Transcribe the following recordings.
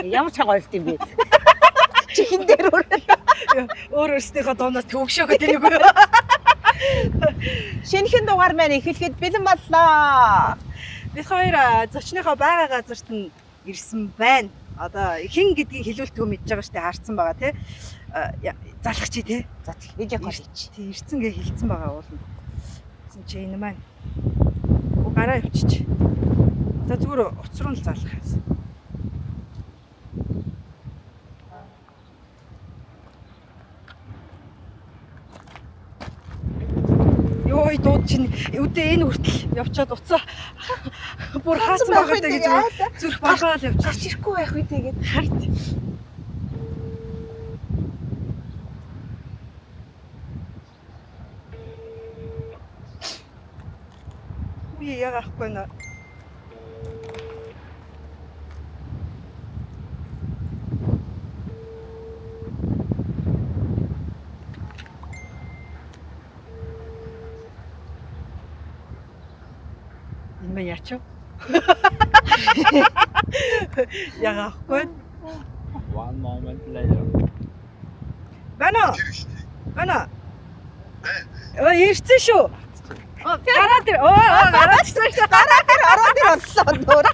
Ямар чанга ойлт юм бэ? Чихэн дээр өөр. Өөр өөрсдийнхөө дуунаас төвөгшөө гэдэг нэг үү. Шинэхэн дугаар маань эхлэхэд бэлэн боллоо. Бид хоёр зочныхоо байгаа газарт нь ирсэн байна. Одоо хэн гэдгийг хэлүүлэлтгүй мэдж байгаа штэ харцсан байгаа тий. Залах чи тий. За тэг видео кол хийж. Тий ирсэн гэ хэлсэн байгаа уулна. Тэгсэн чи энэ маань. Гу гараа явчих. За зүгээр уц руу л залах юмсан. Йой дууд чинь үдээ энэ хүртэл явчаад уцаа бүр хаацсан байгаа даа гэж зүрх балгаал явчих. Гарч ирэхгүй байх үү тэгээд. Харт. Үе яга ахгүй нэ. Энэ мэн яач вэ? Яга ахгүй. One moment later. Байна уу? Байна уу? Өө ирсэн шүү. Гараад ир. Оо гараад ирсэн шүү. Гараа дээр ороо дээр боллоо нөөр.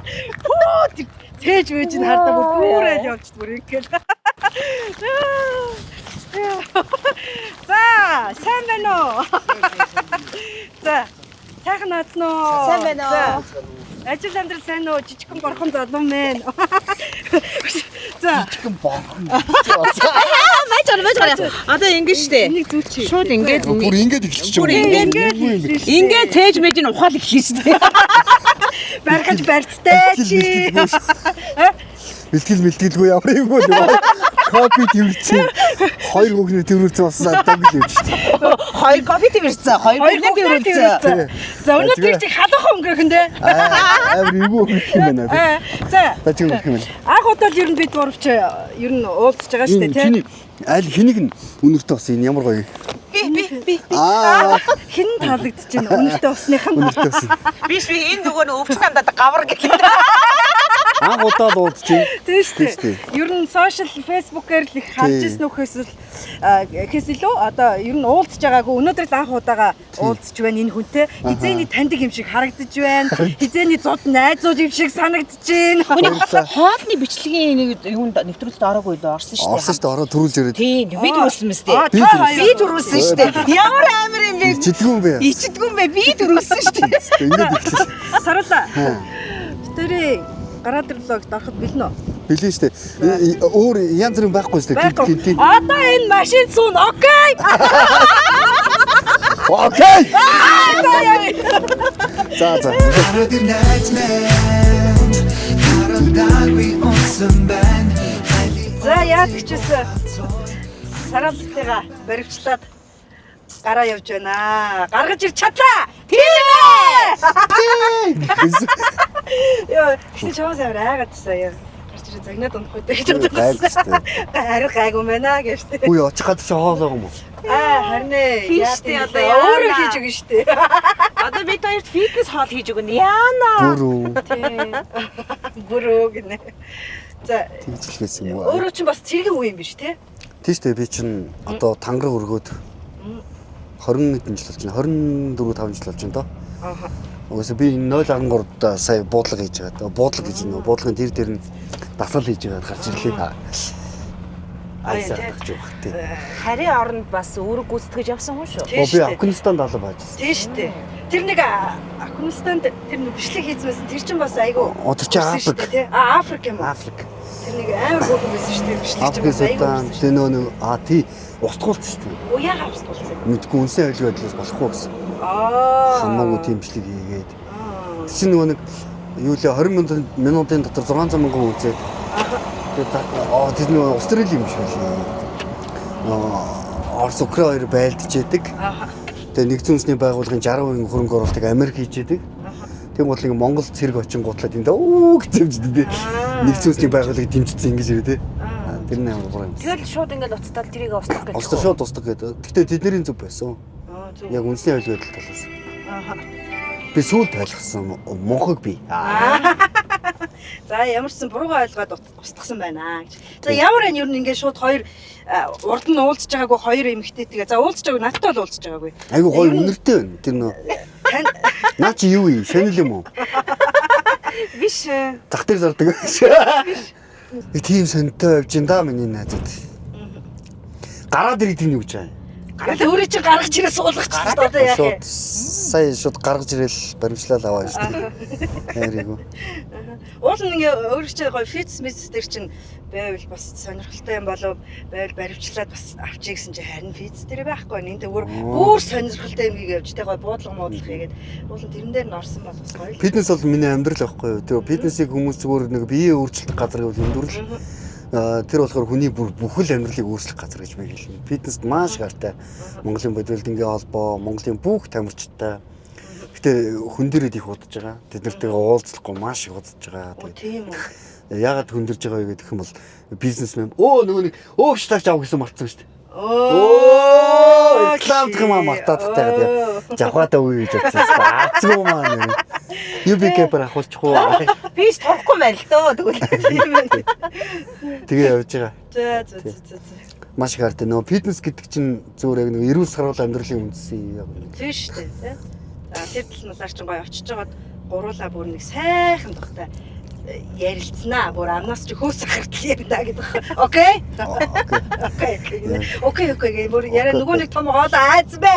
Хөө тэр цээж вэж нь хардаа бүр дүүрэл явж бүр ингээл. За, сайн байна уу? За, сайхан наацсан уу? Сайн байна уу? За, Ажил амьдрал сайн уу? Жижигхэн борхон залуу мэн. За, Жижигхэн борхон. Маж орно маж орно. Одоо ингэ штэ. энийг зүүчи. Шууд ингээд Бүр ингэж эхэлчих Бүр юм. Ингээд юм бэ? Ингээ цээж мэж нь ухаал эхэлнэ штэ. Барихж барьцтай чи. Бэлтгэл мэлтгэлгүй ямар юм бэ? Кофе тэрвэрсэн. Хоёр хүүхний тэрвэрсэн болсон одоо гэж явж штэ. Хоёр кофе тэрвэрсэн. Хоёр Хоёр бүлэг тэрвэрсэн. За, өнөөдөр чи халуухан өнгөрөх нь дээ. Амар эвгүй өнгөрөх юм байна. Аа, За, Дажиг өнгөрөх юм байна. анх удаа л ер нь бид гурав чи ер нь уулзж байгаа шүү дээ, тий? Чиний аль хэнийг нь үнэртэй болсон энэ ямар гоё. Би би би Аа Хэн нь таалагдчих чинь үнэртэй усных нь. үнэртэй болсон. биш би энэ нөгөө нь өвчин намдаад гавар гэлээ. Анх удаа л уулзч байна. Тийм шүү Тийм шүү дээ. Ер нь сошиал фэйсбүүкээр л их харж Тийм. ирсэн нөхөөс л гэхээс илүү одоо ер нь уулзж байгаагүй өнөөдөр л анх удаага уулзч байна энэ хүнтэй. Хизээний таньдаг юм шиг харагдаж байна. Хизээний зуд найзууд юм шиг санагдаж байна. Хүний Баярлалаа. хоолны бичлэгийн нэг юунд нэвтрүүлэлт ороогүй лөө орсон шүү дээ. Орсон штэ ороо төрүүлж ирээд. Тийм би төрүүлсэн мэт Аа, дээ. та Би хоёр. Би төрүүлсэн шүү дээ. Ямар амар юм бэ? Ичдэггүй юм бэ? Ичдэггүй юм бэ? Би төрүүлсэн шүү дээ. Ингэж эхэлсэн. Саруулаа. Битэрээ гараад ирлээ ороход бэлнэ үү? Билээ штэ. Өөр янз бүрийн байхгүй штэ. Байхгүй. Гинт гинт. Одоо энэ машин суун окей. Окей. За за. Хараад ир найз минь Харалдаагүй унсан байна. За яах гэжсэн сараалтайгаа баривчлаад гараа явж байна. Гаргаж ирч чадлаа. Тийм ээ. Йоо, тэгсэн чамаас амар айгаадсан яа. Гарч ирээ загнаад унах үү гэж бодсон. Гайгүй штэ. Харин гайгүй байна гэж тий. Үгүй очих газар чи хоол байгаа юм уу? Аа харин ээ. Тийш Яа дээ, тийм одоо лээ. Өөрөө яана. хийж өгнө штэ. Одоо бид хоёрт фитнес хоол хийж өгнө. Яана. Бүрүү. Тийм. Бүрөө гинэ. За Тэгж л хэлсэн юм уу? өөрөө чинь бас цэргийн үе юм биш тий? Тийм штэ би чинь одоо тангараг өргөөд 20 хэдэн жил болж байна. 24 5 жил болж байна доо. Ааха. Угаасаа би энэ 0.13-д сая буудлага хийж байгаа. Буудлага гэж нөө буудлагын тэр тэр нь дасгал хийж байгаад гарч ирлээ. Айсаа тий. гэж явах тий. Харийн оронд бас үүрэг гүйцэтгэж явсан хүн шүү. Тийм Оо би штэ. Афганистанд алба байж. Тийм штэ. Тэр нэг Афганистанд тэр нэг бичлэг хийсэн тэр чинь бас айгүй. Оо тэр чинь хүрсэн Африк. штэ, тий? А Африк юм уу? Африк. Тэр нэг амар хөөрхөн байсан штэ бичлэг чинь Африк бас айгүй Судан хүрсэн штэ. тэр нөө нэг а тий устгуулсан шүү дээ. Уу яага австуулсан. Мэдгүй үнсэн аюулгүй байдлаас болохгүй гэсэн. Аа. Хамаагүй тийм бичлэг хийгээд. Аа. Тэр чинь нөгөө нэг юу лээ 20 минутын дотор 600 мянган үзээд. Тэгээд аа тэр нөгөө Австрали юм шиг лээ. Аа Орос Украин хоёр байлдаж яадаг. Ааха. Тэгээ нэгдсэн үндэсний байгууллагын 60% хөрөнгө оруулалтыг Америк хийж яадаг. Тийм бол нэг Монгол цэрэг очин гутлаад энд өө гэж зэмждэг тий. Нэгдсэн үндэсний байгууллагыг дэмжсэн ингэж ирээ тий. Аа, Тэр нь амар буруу юм. Тэгэл шууд ингээд уцтаал тэрийг устгах гэж. Орос шууд устдаг гэдэг. Гэтэ тэдний зөв байсан. Аа зөв. Яг үндэсний аюулгүй байдал талаас. Ааха. Би сүүлд ойлгосон мунхаг би. За ямар ч сан буруугаа ойлгоод устгасан байна гэж. За ямар энэ ер нь ингээд шууд хоёр урд нь уулзж байгаагүй хоёр эмэгтэйтэйгээ. За уулзж байгаагүй надтай бол уулзж байгаагүй. Айгу гоё Ер нь үнэртэй байна. Тэр нөө Тань наа чи юу юм? Шанил юм уу? Биш. Зах дээр зардаг. Нэг тийм сонтой явж ин да миний найзууд. Гараад ирэх тийм юу гэж байгаа юм. гараад өөрөө чинь гаргаж ирээ суулгачих шүү дээ одоо яах юм. Шууд сая шууд гаргаж ирэл баримтлал аваа шүү дээ. Хайрыг. Уул нь ингээ өөрөө чинь гоё фитнес мис дээр чинь байвал бас сонирхолтой юм болов байвал баримтлаад бас авчиг гэсэн чинь харин фитнес дээр байхгүй. Энд өөр бүр сонирхолтой юм хийгээ явж тэ гоё буудлага муудлага хийгээд уул нь тэрэн дээр нь орсон бол бас гоё л. Фитнес бол миний амьдрал байхгүй юу. Тэр фитнесийг хүмүүс зүгээр нэг биеэ өөрчлөх газар гэвэл өндөрлөл. Тэр болохоор хүний бүр бүхэл амьдралыг өөрчлөх газар гэж би хэлнэ. Фитнест маш гартай. Монголын бодибилдингийн холбоо, Монголын бүх тамирчтай. Гэтэ хүн дээрээ их удаж байгаа. Тэд нартэйгээ уулзлахгүй маш их удаж байгаа. Оо Тэгээд тийм үү. яагаад хүндэрж байгаа вэ гэх юм бол бизнесмен өө нөгөө нэг өө штаач авах гэсэн мартсан шүү дээ. Оо рекламдах юм аа мартаадтай гэдэг. Жавхаатай үе гэж бодсон. Аацгүй маа нэр. UBK бар ахуулчих уу. Би ч торхгүй байна л дөө тэгвэл. Тэгээ явж байгаа. За за за за. Маш их хартай. Нөгөө фитнес гэдэг чинь зүгээр яг нэг эрүүл саруул амьдралын үндсэн юм. Тийм шүү дээ тий. За тэр тал талаар чинь гоё очиж жагаад гуруула бүр нэг сайхан тухтай ярилцсанаа. Бүр амнаас чи хөөс сахартал ярина гэдэг. Окей? Окей. Окей. Окей, окей гэ. Бүр яриа нөгөө нэг том хоол айц бэ.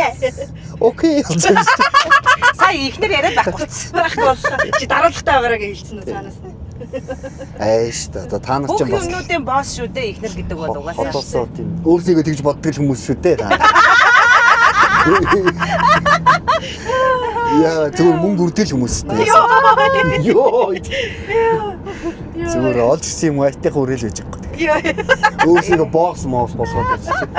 Окей. Сая ихнэр яриад байхгүй. Байхгүй боллоо. Чи даруулгатай байгаараа гэж хэлсэн үү цаанаас. Айш та одоо та нар Бүх чинь бас юмнуудын босс шүү дээ ихнэр гэдэг бол угаасаа. хотосоо тийм. Өөрсдийгөө тэгж боддог л хүмүүс шүү дээ. Та. Яа зүгээр мөнгө үрдэл хүмүүс дээ. Йоо. Зүгээр олж ирсэн юм айтайхан үрэл байж байгаа. Йоо. Өөрсдийгөө босс мос болгоод байсан.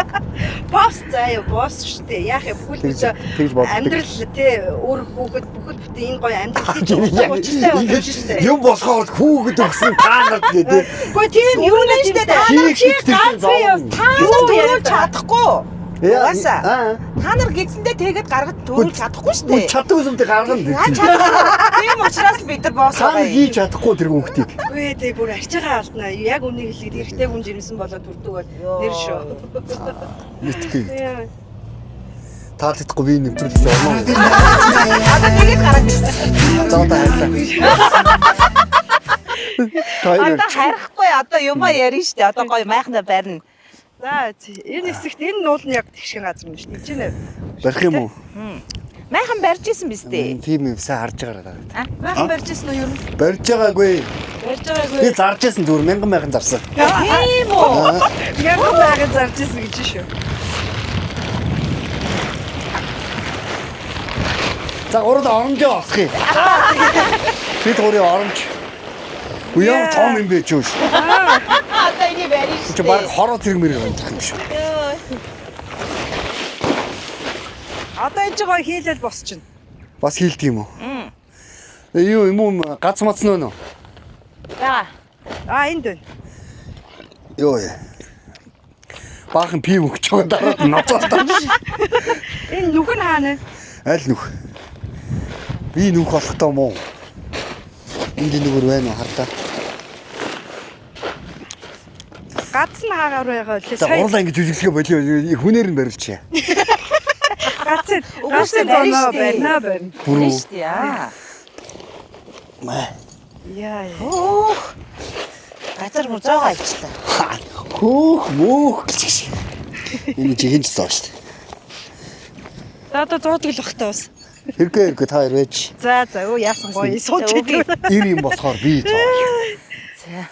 Босс заа юу, босс шүү дээ. Яах юм бүхэл Тэгж бүтэн тэгж боддог. амьдрал тий өөр хүүхэд бүхэл бүтэн энэ гоё амьдрал чинь утга учиртай болж шүү дээ. Юм болохоор хүүхэд өгсөн та нарт гэдэг. Гэхдээ тийм юм нь шүү дээ. Та нар чи ганцхан юм. Та нар төрүүлж чадахгүй. Угаасаа. Аа. Та нар гидсэндээ тэгээд гаргаж төрүүлж чадахгүй шүү дээ. Чаддаг юмтай гаргана. Яа чадахгүй. Тийм учраас л бид нар босс Та нар байгаа юм. хийж чадахгүй тэр хүүхдийг. Үгүй ээ тий бүр арчигаа алднаа. Яг үнийг хэлээд эрэгтэй хүн жирэмсэн болоод төрдөг бол нэр шүү. Мэдгүй. Яа. Таалагдахгүй би нэвтрүүлж орно. Одоо тэгээд гараад ирсэн. За одоо хайрлаа. Та хоёр Одоо харахгүй одоо юмаа ярина шүү дээ. Одоо гоё майхнаа барина. За энэ хэсэгт энэ нуул нь яг тэгшин газар юм шүү дээ. Энд чинь барих юм уу? Майхан барьж исэн биз дээ. Тийм юм сайн харж байгаарай. майхан барьж ирсэн үү ер нь? Барьж байгаагүй. Барьж байгаагүй. Би зарж исэн зүгээр мянган мянган зарсан. Тийм үү? Мянган майхан зарж ирсэн гэж шүү. За гурал оромжоо олсхий. Бид гурийн оромж. Үе ямар том юм бэ ч юу. Одоо энийг барина шүү Чи дээ. баг хороо зэрэг мэрэг амжих юм шүү. Одоо энэ чинь гоё хийлэл босч чинь. Бас хийлдэг юм уу? Юу юм уу гац мац нөө нөө. За. А энд байна. Йоо. Баахан пив өгч байгаа дараа ноцоолтой. Энэ нүх нь хаана вэ? Аль нүх? Би нүх болохтой мó. Энд нүгэр байна уу хардаа. Гац нь хаагаар байгаа лээ. За гурлаа ингэж жүжиглэхэ болио. Хүнээр нь барилчаа. Гац Үгүй шүү гац дээ, барина зоноо шүү дээ. барина барина. Бүрүү. Барина шүү дээ. Аа. Маа. Яа яа. Хөөх. Газар бүр зоогоо авчлаа. Хөөх мөөх гэж шиг. Энэ жигэнч зоо шүү дээ. За одоо зуудаг л бах та бас. Хэрэггүй хэрэггүй та хоёр байж. За за өө яасан гоё сууж За, үгүй. идэв. Ир юм болохоор би зоо. За.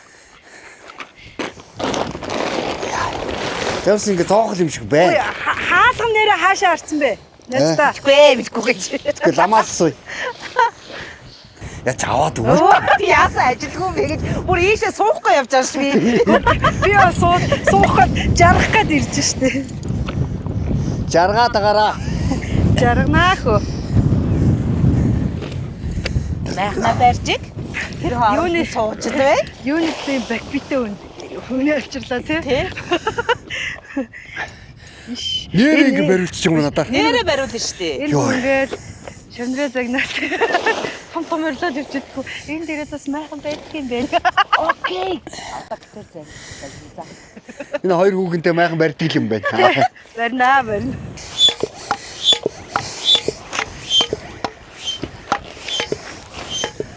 Тэрс ингэ зоохол юм шиг байна. Хаалган нэрээ хаашаа харцсан бэ? Найздаа. Үгүй ээ мэдгүй гэж. Тэгэхгүй ламаас суй. Яа ч аваад өгөө. Өө би яасан ажилгүй бэ гэж бүр ийшээ суухгүй явж байгаа ш би. Би бас суух гээд жаргах гээд ирж штэ. Жаргаад агараа. Жарганаа хөө. Майхнаа барьжиг. Тэр хооронд Юуны- сууж л бай. Юуны бакбитэ үнд хүнээ авчирлаа тий. Тэ. Нэр ингэ бариулчих юм уу надаар. Нэрээ бариулна шүү дээ. Энэ Йоо. хүнгээл шандраа загнаад. Том том орилол ирж идэггүй. Энэ дээрээ бас майхан байдаг юм байна. Окей. Одоо битэр зай. За. Энэ хоёр хүүгэнтэй майхан барьдаг юм байна. Барина барина.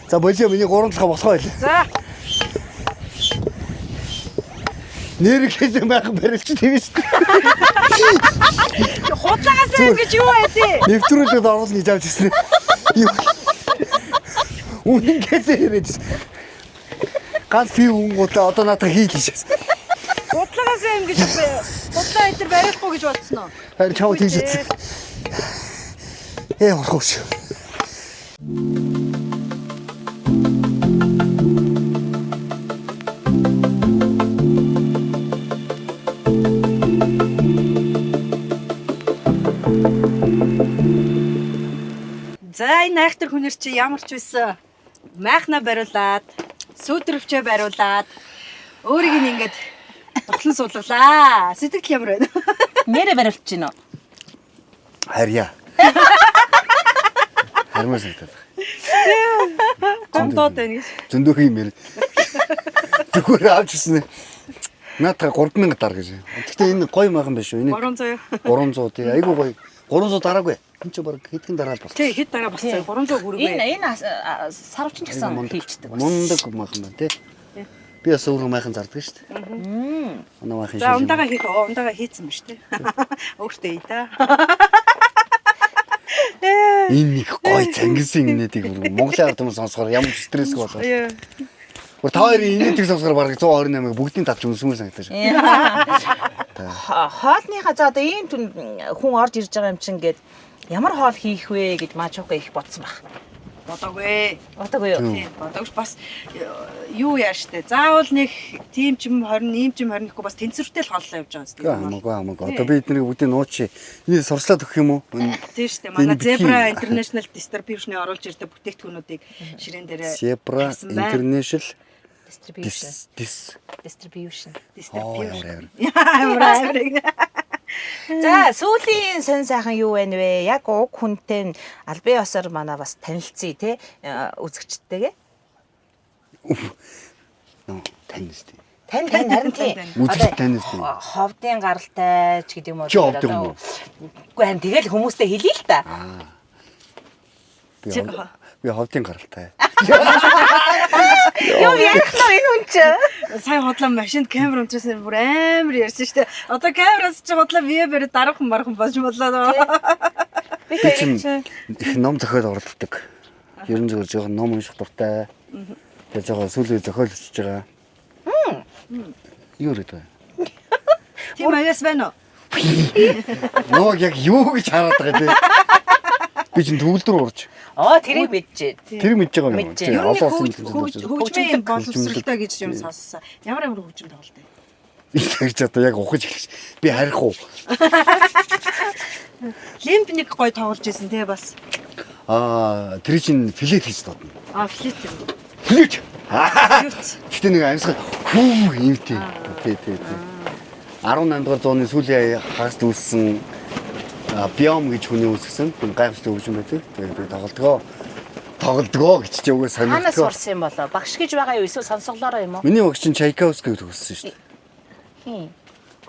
За болио миний гурван талхаа босгоо байл. За. Нэрхээс майхан барилч тийм шүү дээ. Худлагаас ингэж юу байдیں۔ Нэвтрүүлээд оруулна гэж авч ирсэн. Юу? Үнэнгээсээ яриад. Ганц пив үнгуудаа одоо наадах хийл гэж. Худлагаас ингэж худлаа энэ бариулахгүй гэж бодсон уу? Харин чамд хийж утсан. Э урах шүү. За энэ айхтар хүнэр чи ямар ч байсан майхна бариулаад, сүүдрвчээ бариулаад өөрийг нь ингээд дутлан суулгалаа. Сэтгэл ямар байна? Нэрэ бариулж гин үү? Харьяа. Хармаар санагдаад байна. Гомдоод байна гэж. Зөндөх юм ярь. Зүгээр авч ирсэн. Наадах 3000 дар гэж. Гэхдээ энэ гоё майхан биш үү? Энэ 300 юу? 300 тий. Айгуу гоё. 300 дараагүй. Энэ чи баг хэдхэн дараал болсон. Тий, хэд дараа болсон? 300 хүргэв. Энэ сарвчин ч гэсэн хийлчдэг бас. Мундаг майхан байна тий. Би бас өөрөө майхан зардаг шүү дээ. Манай майхан За ундаага хийх, ундаага хийцэн ба шүү дээ. Өөртөө ий та. Энэ их гоё цангисын инээдийг бүр Монголын ард түмэн сонсохоор ямар ч стрессгүй болоо. Яа. Бүр та хоёрын инээдийг сонсохоор бараг 128-ыг бүгдийг татж өмсмөр санагдаж байна. Хоолныхаа за одоо ийм хүн орж ирж байгаа юм чинь гээд ямар хоол хийх вэ гэж Мачука их бодсон баг. Бодоогүй. Бодоогүй юу? Тийм, бодоогүй бас юу яаш тэ. Заавал нэг тийм ч юм 20, ийм ч юм 20 гэхгүй бас тэнцвэртэй л хооллоо явж байгаа юм. Хамаагүй хамаагүй. Одоо би эднийг бүгдийг нуучи. Энэ сурчлаад өгөх юм уу? Тийм шүү дээ. Манай Zebra International Distribution-ы оруулж ирдэг бүтээгдэхүүнүүдийг ширээн дээрээ Zebra International Distribution. Distribution. Distribution. Ямар амар. За сүүлийн сонь сайхан юу байна вэ? Яг уг хүнтэй албан ёсоор манай бас танилцъя те үзэгчдтэйгээ. Нөө тань үстэй. Тань тань харин тийм. Үзэгч тань үстэй. Ховдын гаралтай ч гэдэг юм уу. Чи ховд юм уу? Үгүй харин тэгэл хүмүүстэй хэлье л та. Би ховдын гаралтай. Юу ярих нь энэ хүн чи? Сайн худлаа машинд камер унтраасан бүр амар ярьсан шүү дээ. Одоо камераас чи худлаа бие бариад дараахан мархан болж бодлоо. Би чинь их ном зохиол оролддог. Ер нь зүгээр жоохон ном унших дуртай. Тэгээ жоохон сүүлийн зохиол бичиж байгаа. Юу гэдэг вэ? Тийм аяас байна уу? Ног яг юу гэж хараад байгаа те. Би чинь төгөлдөр урж. Аа тэрийг мэдчихэ. Тэр мэдж байгаа юм уу? Мэдэж. Олон улсын Хөгжмийн боловсралтай гэж юм сонссон. Ямар ямар хөгжим тоглолт вэ? Тэр ч одоо яг ухаж эхэлж. Би харих уу? Лимп нэг гой тоглож исэн те бас. Аа тэр чинь флет гэж дуудана. Аа флет юм. Флет. Гэтэ нэг амьсгал хүү юмтэй. Тий, тий, тий. 18 дугаар зууны сүүлийн хагаст үүссэн биом гэж хүний үүсгэсэн гайхамшигтай хөгжим байдаг. Тэгээд би тоглодгоо. Тоглодгоо гэж чи үгээ Хаанаас сонирхлоо. сурсан юм болоо? Багш гэж байгаа юу? Эсвэл сонсголоороо юм уу? Миний багш чинь Чайковскийг төгссөн шүү дээ. Хин.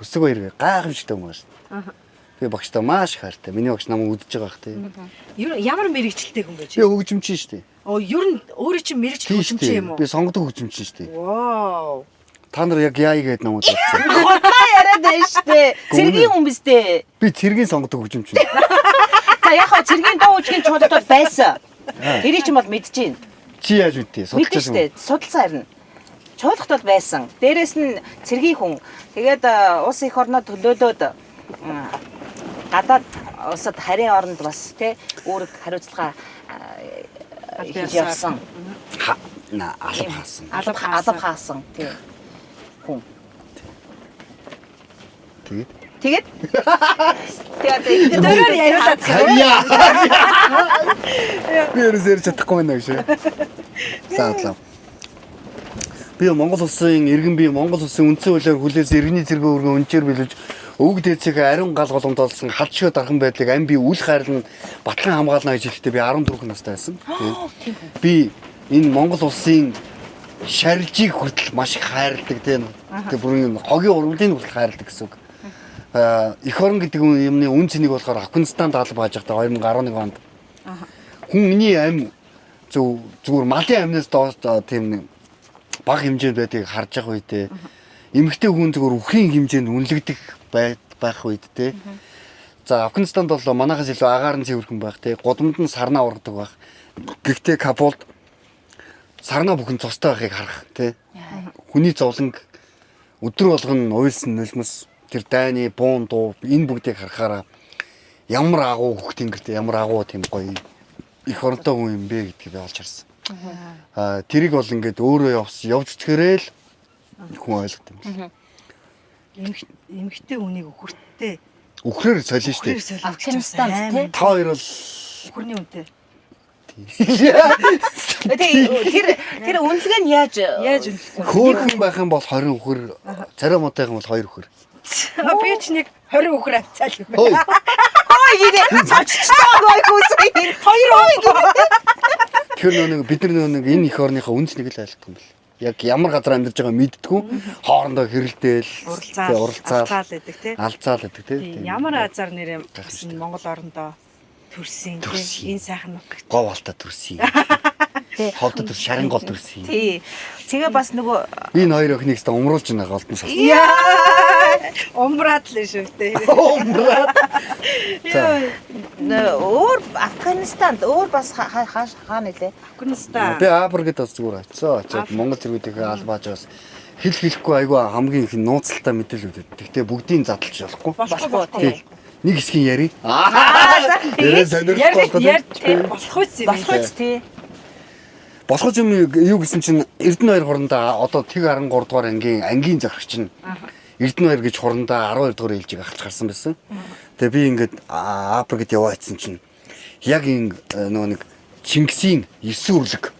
Өсөг баяр гайхамшигтай хүн байна шүү дээ. Би багштай маш их хайртай. Миний багш намайг үдэж байгаа бах тий. Ер ямар мэрэгчлээ хүн байж? Би хөгжимчин шүү дээ. Оо ер нь өөрөө чинь мэрэгчл Тийм шүү хөгжимчин дээ. юм уу? Би сонгодог хөгжимчин шүү дээ. Вау. Та нар яг яа гээд намайг бодсон. Худлаа яриад байна шүү дээ. Цэргийн хүн биз дээ. Би цэргийн сонгодог хөгжимчин. За яг хаа цэргийн дуу хөгжмийн чуулгад бол байсан. Тэрийг чинь бол мэдэж байна. Чи яаж мэдтий? Мэдэн Судалж шүү дээ. Судалсан харин. Чуулгад бол байсан. Дээрээс нь цэргийн хүн. Тэгээд улс их орноо төлөөлөөд гадаад улсад харийн оронд бас тий үүрэг хариуцлага хийж явсан. На алба хаасан. Алба алба хаасан тий хүн. Тэгээд Тэгээд тэгээд Дөрөөр яриулаад Харьяа. Би ерөөс ярьж чадахгүй байна гэж. За бодлоо. Би Монгол улсын иргэн бие Монгол улсын үндсэн хуулиар хүлээс иргэний зэрэг өргөн үнчээр биелүүлж Өвөг дээдсийнхээ ариун гал голомт болсон халдшгүй дархан байдлыг ам би үл хайрлан батлан хамгаална гэж хэлэхдээ би 14 настай байсан. Тийм. Би энэ Монгол улсын шарилжийг хүртэл маш их хайрладаг тийм. Тэгээ бүрэн хогийн ургамлын хүртэл хайрладаг гэсэн үг. Эх орон гэдэг юмны үн цэнийг болохоор Афганистанд алба хааж байхдаа 2011 онд хүний ам зүгээр малын амнаас доош тийм нэг бага хэмжээнд байдгийг харж байгаа үедээ эмэгтэй хүн зүгээр үхрийн хэмжээнд үнэлэгдэх байх үед те. За Афганистанд бол манайхаас илүү агаар нь цэвэрхэн байх те. Гудамд нь сарнаа ургадаг байх. Гэхдээ Кабулд сарнаа бүхэн цустай байхыг харах те. Хүний зовлонг өдөр болгон уйлсан нулимс тэр дайны буун дуу энэ бүгдийг харахаараа ямар агуу хөх тэнгэрт ямар агуу тийм гоё эх оронтой хүн юм бэ гэдгийг би олж харсан. Тэрийг бол ингээд өөрөө явсан явж үзэхээрээ л хүн ойлгох юм байна. Эмэгтэй хүнийг үхэртэй. Үхрээр солино шүү Үхрээр дээ. солино. Афганистанд тий. Та хоёр бол Үхэрний үнэтэй. Тэгээ тэр тэр үнэлгээ нь яаж Яаж үнэлэх вэ? хөөхөн байх юм бол 20 үхэр, царай муутай юм бол 2 үхэр. Би ч нэг 20 үхэр авцаал юм. Хөөе. Ой гинэ цочтой гой хүүсээ. Хоёр ой гинэ. Тэгэхээр нөө нэг бид нар нөө нэг энэ эх орныхоо үнц нэг л ойлгох юм бэл. Яг ямар газар амьдарч байгаа мэддэггүй. Хоорондоо хэрэлдээл, Уралцаал, тэ, уралцаал, алцаал гэдэг тий. алцаал гэдэг тий. Тийм, Ямар азар нэрээ бас энэ Монгол орондоо төрсөн тий. Төрсөн. Энэ сайхан нутагт. Гов алтаа төрсөн. Тий. Ховдод төр шарын гол төрсөн. Тий. Тэгээ бас нөгөө Энэ хоёр охиныг өстө умруулж байна голдон сас. Яа! Умраад л шүү дээ. Умраад. За. Өөр Афганистанд өөр бас хаана нэлээ? Афганистан. Би Африкт бас зүгээр очсон. Очоод Монгол зэргүүдийнхээ албааж бас хэл хэлэхгүй айгүй хамгийн их нууцлалтай мэдээлүүд өгдөг. Гэхдээ бүгдийг задлж болохгүй. Болохгүй болохгүй. Тий. Нэг хэсгийн яри. Аа за Яриа сонирхолтой Ярь ярь тий болох үс юм. болох үст тий. Болох юм юу гэсэн чинь Эрдэнэ хоёр хурандаа одоо тэг 13 дугаар ангийн захирагч нь Эрдэнэ хоёр гэж хурандаа 12 дугаар ээлжийг ахалж гарсан байсан. Тэгээ би ингээд Африкт яваа гэсэн чинь яг энэ нөгөө нэг Чингисийн 9 үрлэг.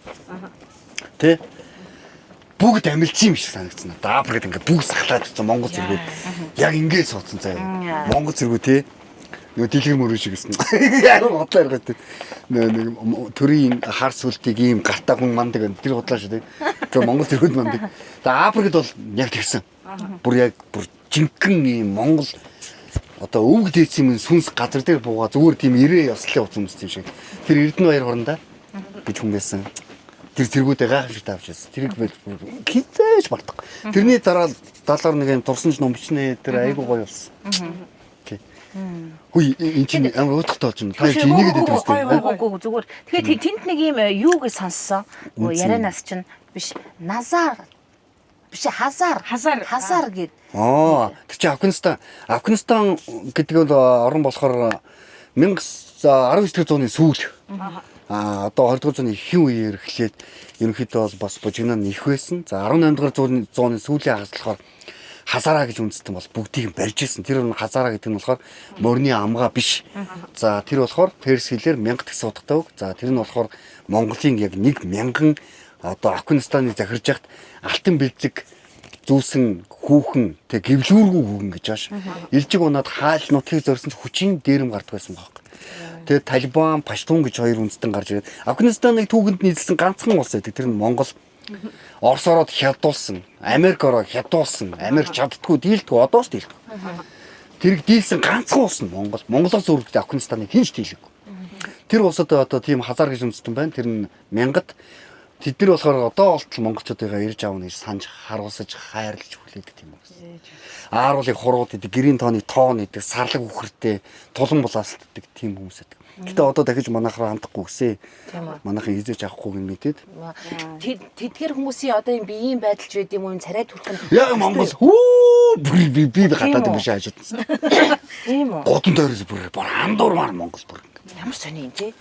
Тэ? Бүгд амилцсан юм шиг санагдсан надад. Африкт ингээд бүгд сахлаад ирсэн Монгол зэргүүд яг ингээд суудсан заяа. Монгол зэргүү те. Нөгөө дэлгэр мөрөн шиг гэсэн. Яг бодлоо ярих гэдэг. Нөгөө нэг төрийн хар сүлтийг ийм гартаа хүн мандаг байна. Тэр бодлоо шүү дээ. Тэр Монгол зэргүүд мандаг. Тэгээ Африкт бол яг тэгсэн. Бүр яг бүр жинхэнэ ийм Монгол одоо өвөг дээдсийн минь сүнс газар дээр буугаа зүгээр тийм ирээ ёслолын утас өмссөн юм шиг. Тэр Эрдэнэ баяр хурандаа гэж хүн байсан. Тэр зэргүүдээ гайхамшигтай авч ирсэн. Тэрийг би хизээж мартахгүй. Тэрний дараа далаар нэг юм турсанч ном бичнэ тэр айгуу гоё болсон. Тий. Хүй эн чинь амар уутгатай болж байна. Та чи энийгээд идэх үстэй. Үгүй зүгээр. Тэгэхээр тэнд нэг юм юу гэж сонссон. Нөгөө Үнцэн. ярианаас чинь биш Назар биш Хазар Хазар. Хазар гэд. Аа, тэр чинь Афганистан Афганистан гэдэг бол орон болохоор 19 дэх зууны сүүл. Одоо 20 дугаар зууны эхэн үеэр эхлээд ерөнхийдөө бол бас бужигнаа нь их байсан. За 18 дугаар зууны сүүлийн хагас болохоор Хазара гэж үндэстэн бол бүгдийг нь барьж ирсэн. Тэр нь Хазара гэдэг нь болохоор морины амгаа биш. За тэр болохоор перс хэлээр мянга гэсэн утгатай үг. За тэр нь болохоор Монголын яг 1000 одоо Афганистаны захирж яхад алтан бэлзэг зүүсэн хүүхэн тэг гэвлүүргүй хүүхэн гэж ааш. Илжиг унаад хаал нутгийг зорьсон ч хүчин дээрэм гардаг байсан байхгүй. Тэгээд Талибан, Паштун гэж хоёр үндэстэн гарч ирээд Афганистаныг түүхэнд нийлсэн ганцхан улс байдаг. Тэр нь Монгол. Орос ороод хядуулсан, Америк ороо хядуулсан, Америк чаддгүй дийлдэггүй, одоо ч дийлдэггүй. Тэрийг дийлсэн ганцхан улс нь Монгол. Монголоос өөр Афганистаныг хэн ч дийлээгүй. Тэр улсад одоо тийм хазар гэж үндэстэн байна. Тэр нь мянгат тэд нар болохоор одоо болтол монголчуудыгаа ирж аавна гэж санаж харуулсаж хайрлаж хүлээдэг тийм үү. Ааруулыг хурууд идэг, гэрийн тооны тоон идэг, сарлаг үхэртэй, тулан булаасалддаг тийм хүмүүс байдаг. Гэтэ одоо дахиж манайх руу хандахгүй гэсэн. Тийм үү. Манайхан хизээч авахгүй гэн мэдээд. Тэдгэр хүмүүсийн одоо юм биеийн байдал ч байд юм уу юм царай төрх нь. Яг Монгол хүү бүр би би гадаад Тийм үү? юм шиг ажиадсан. Тийм үү. Годон дойроос бүр бүр андуурмаар Монгол бүр. Ямар сони юм те.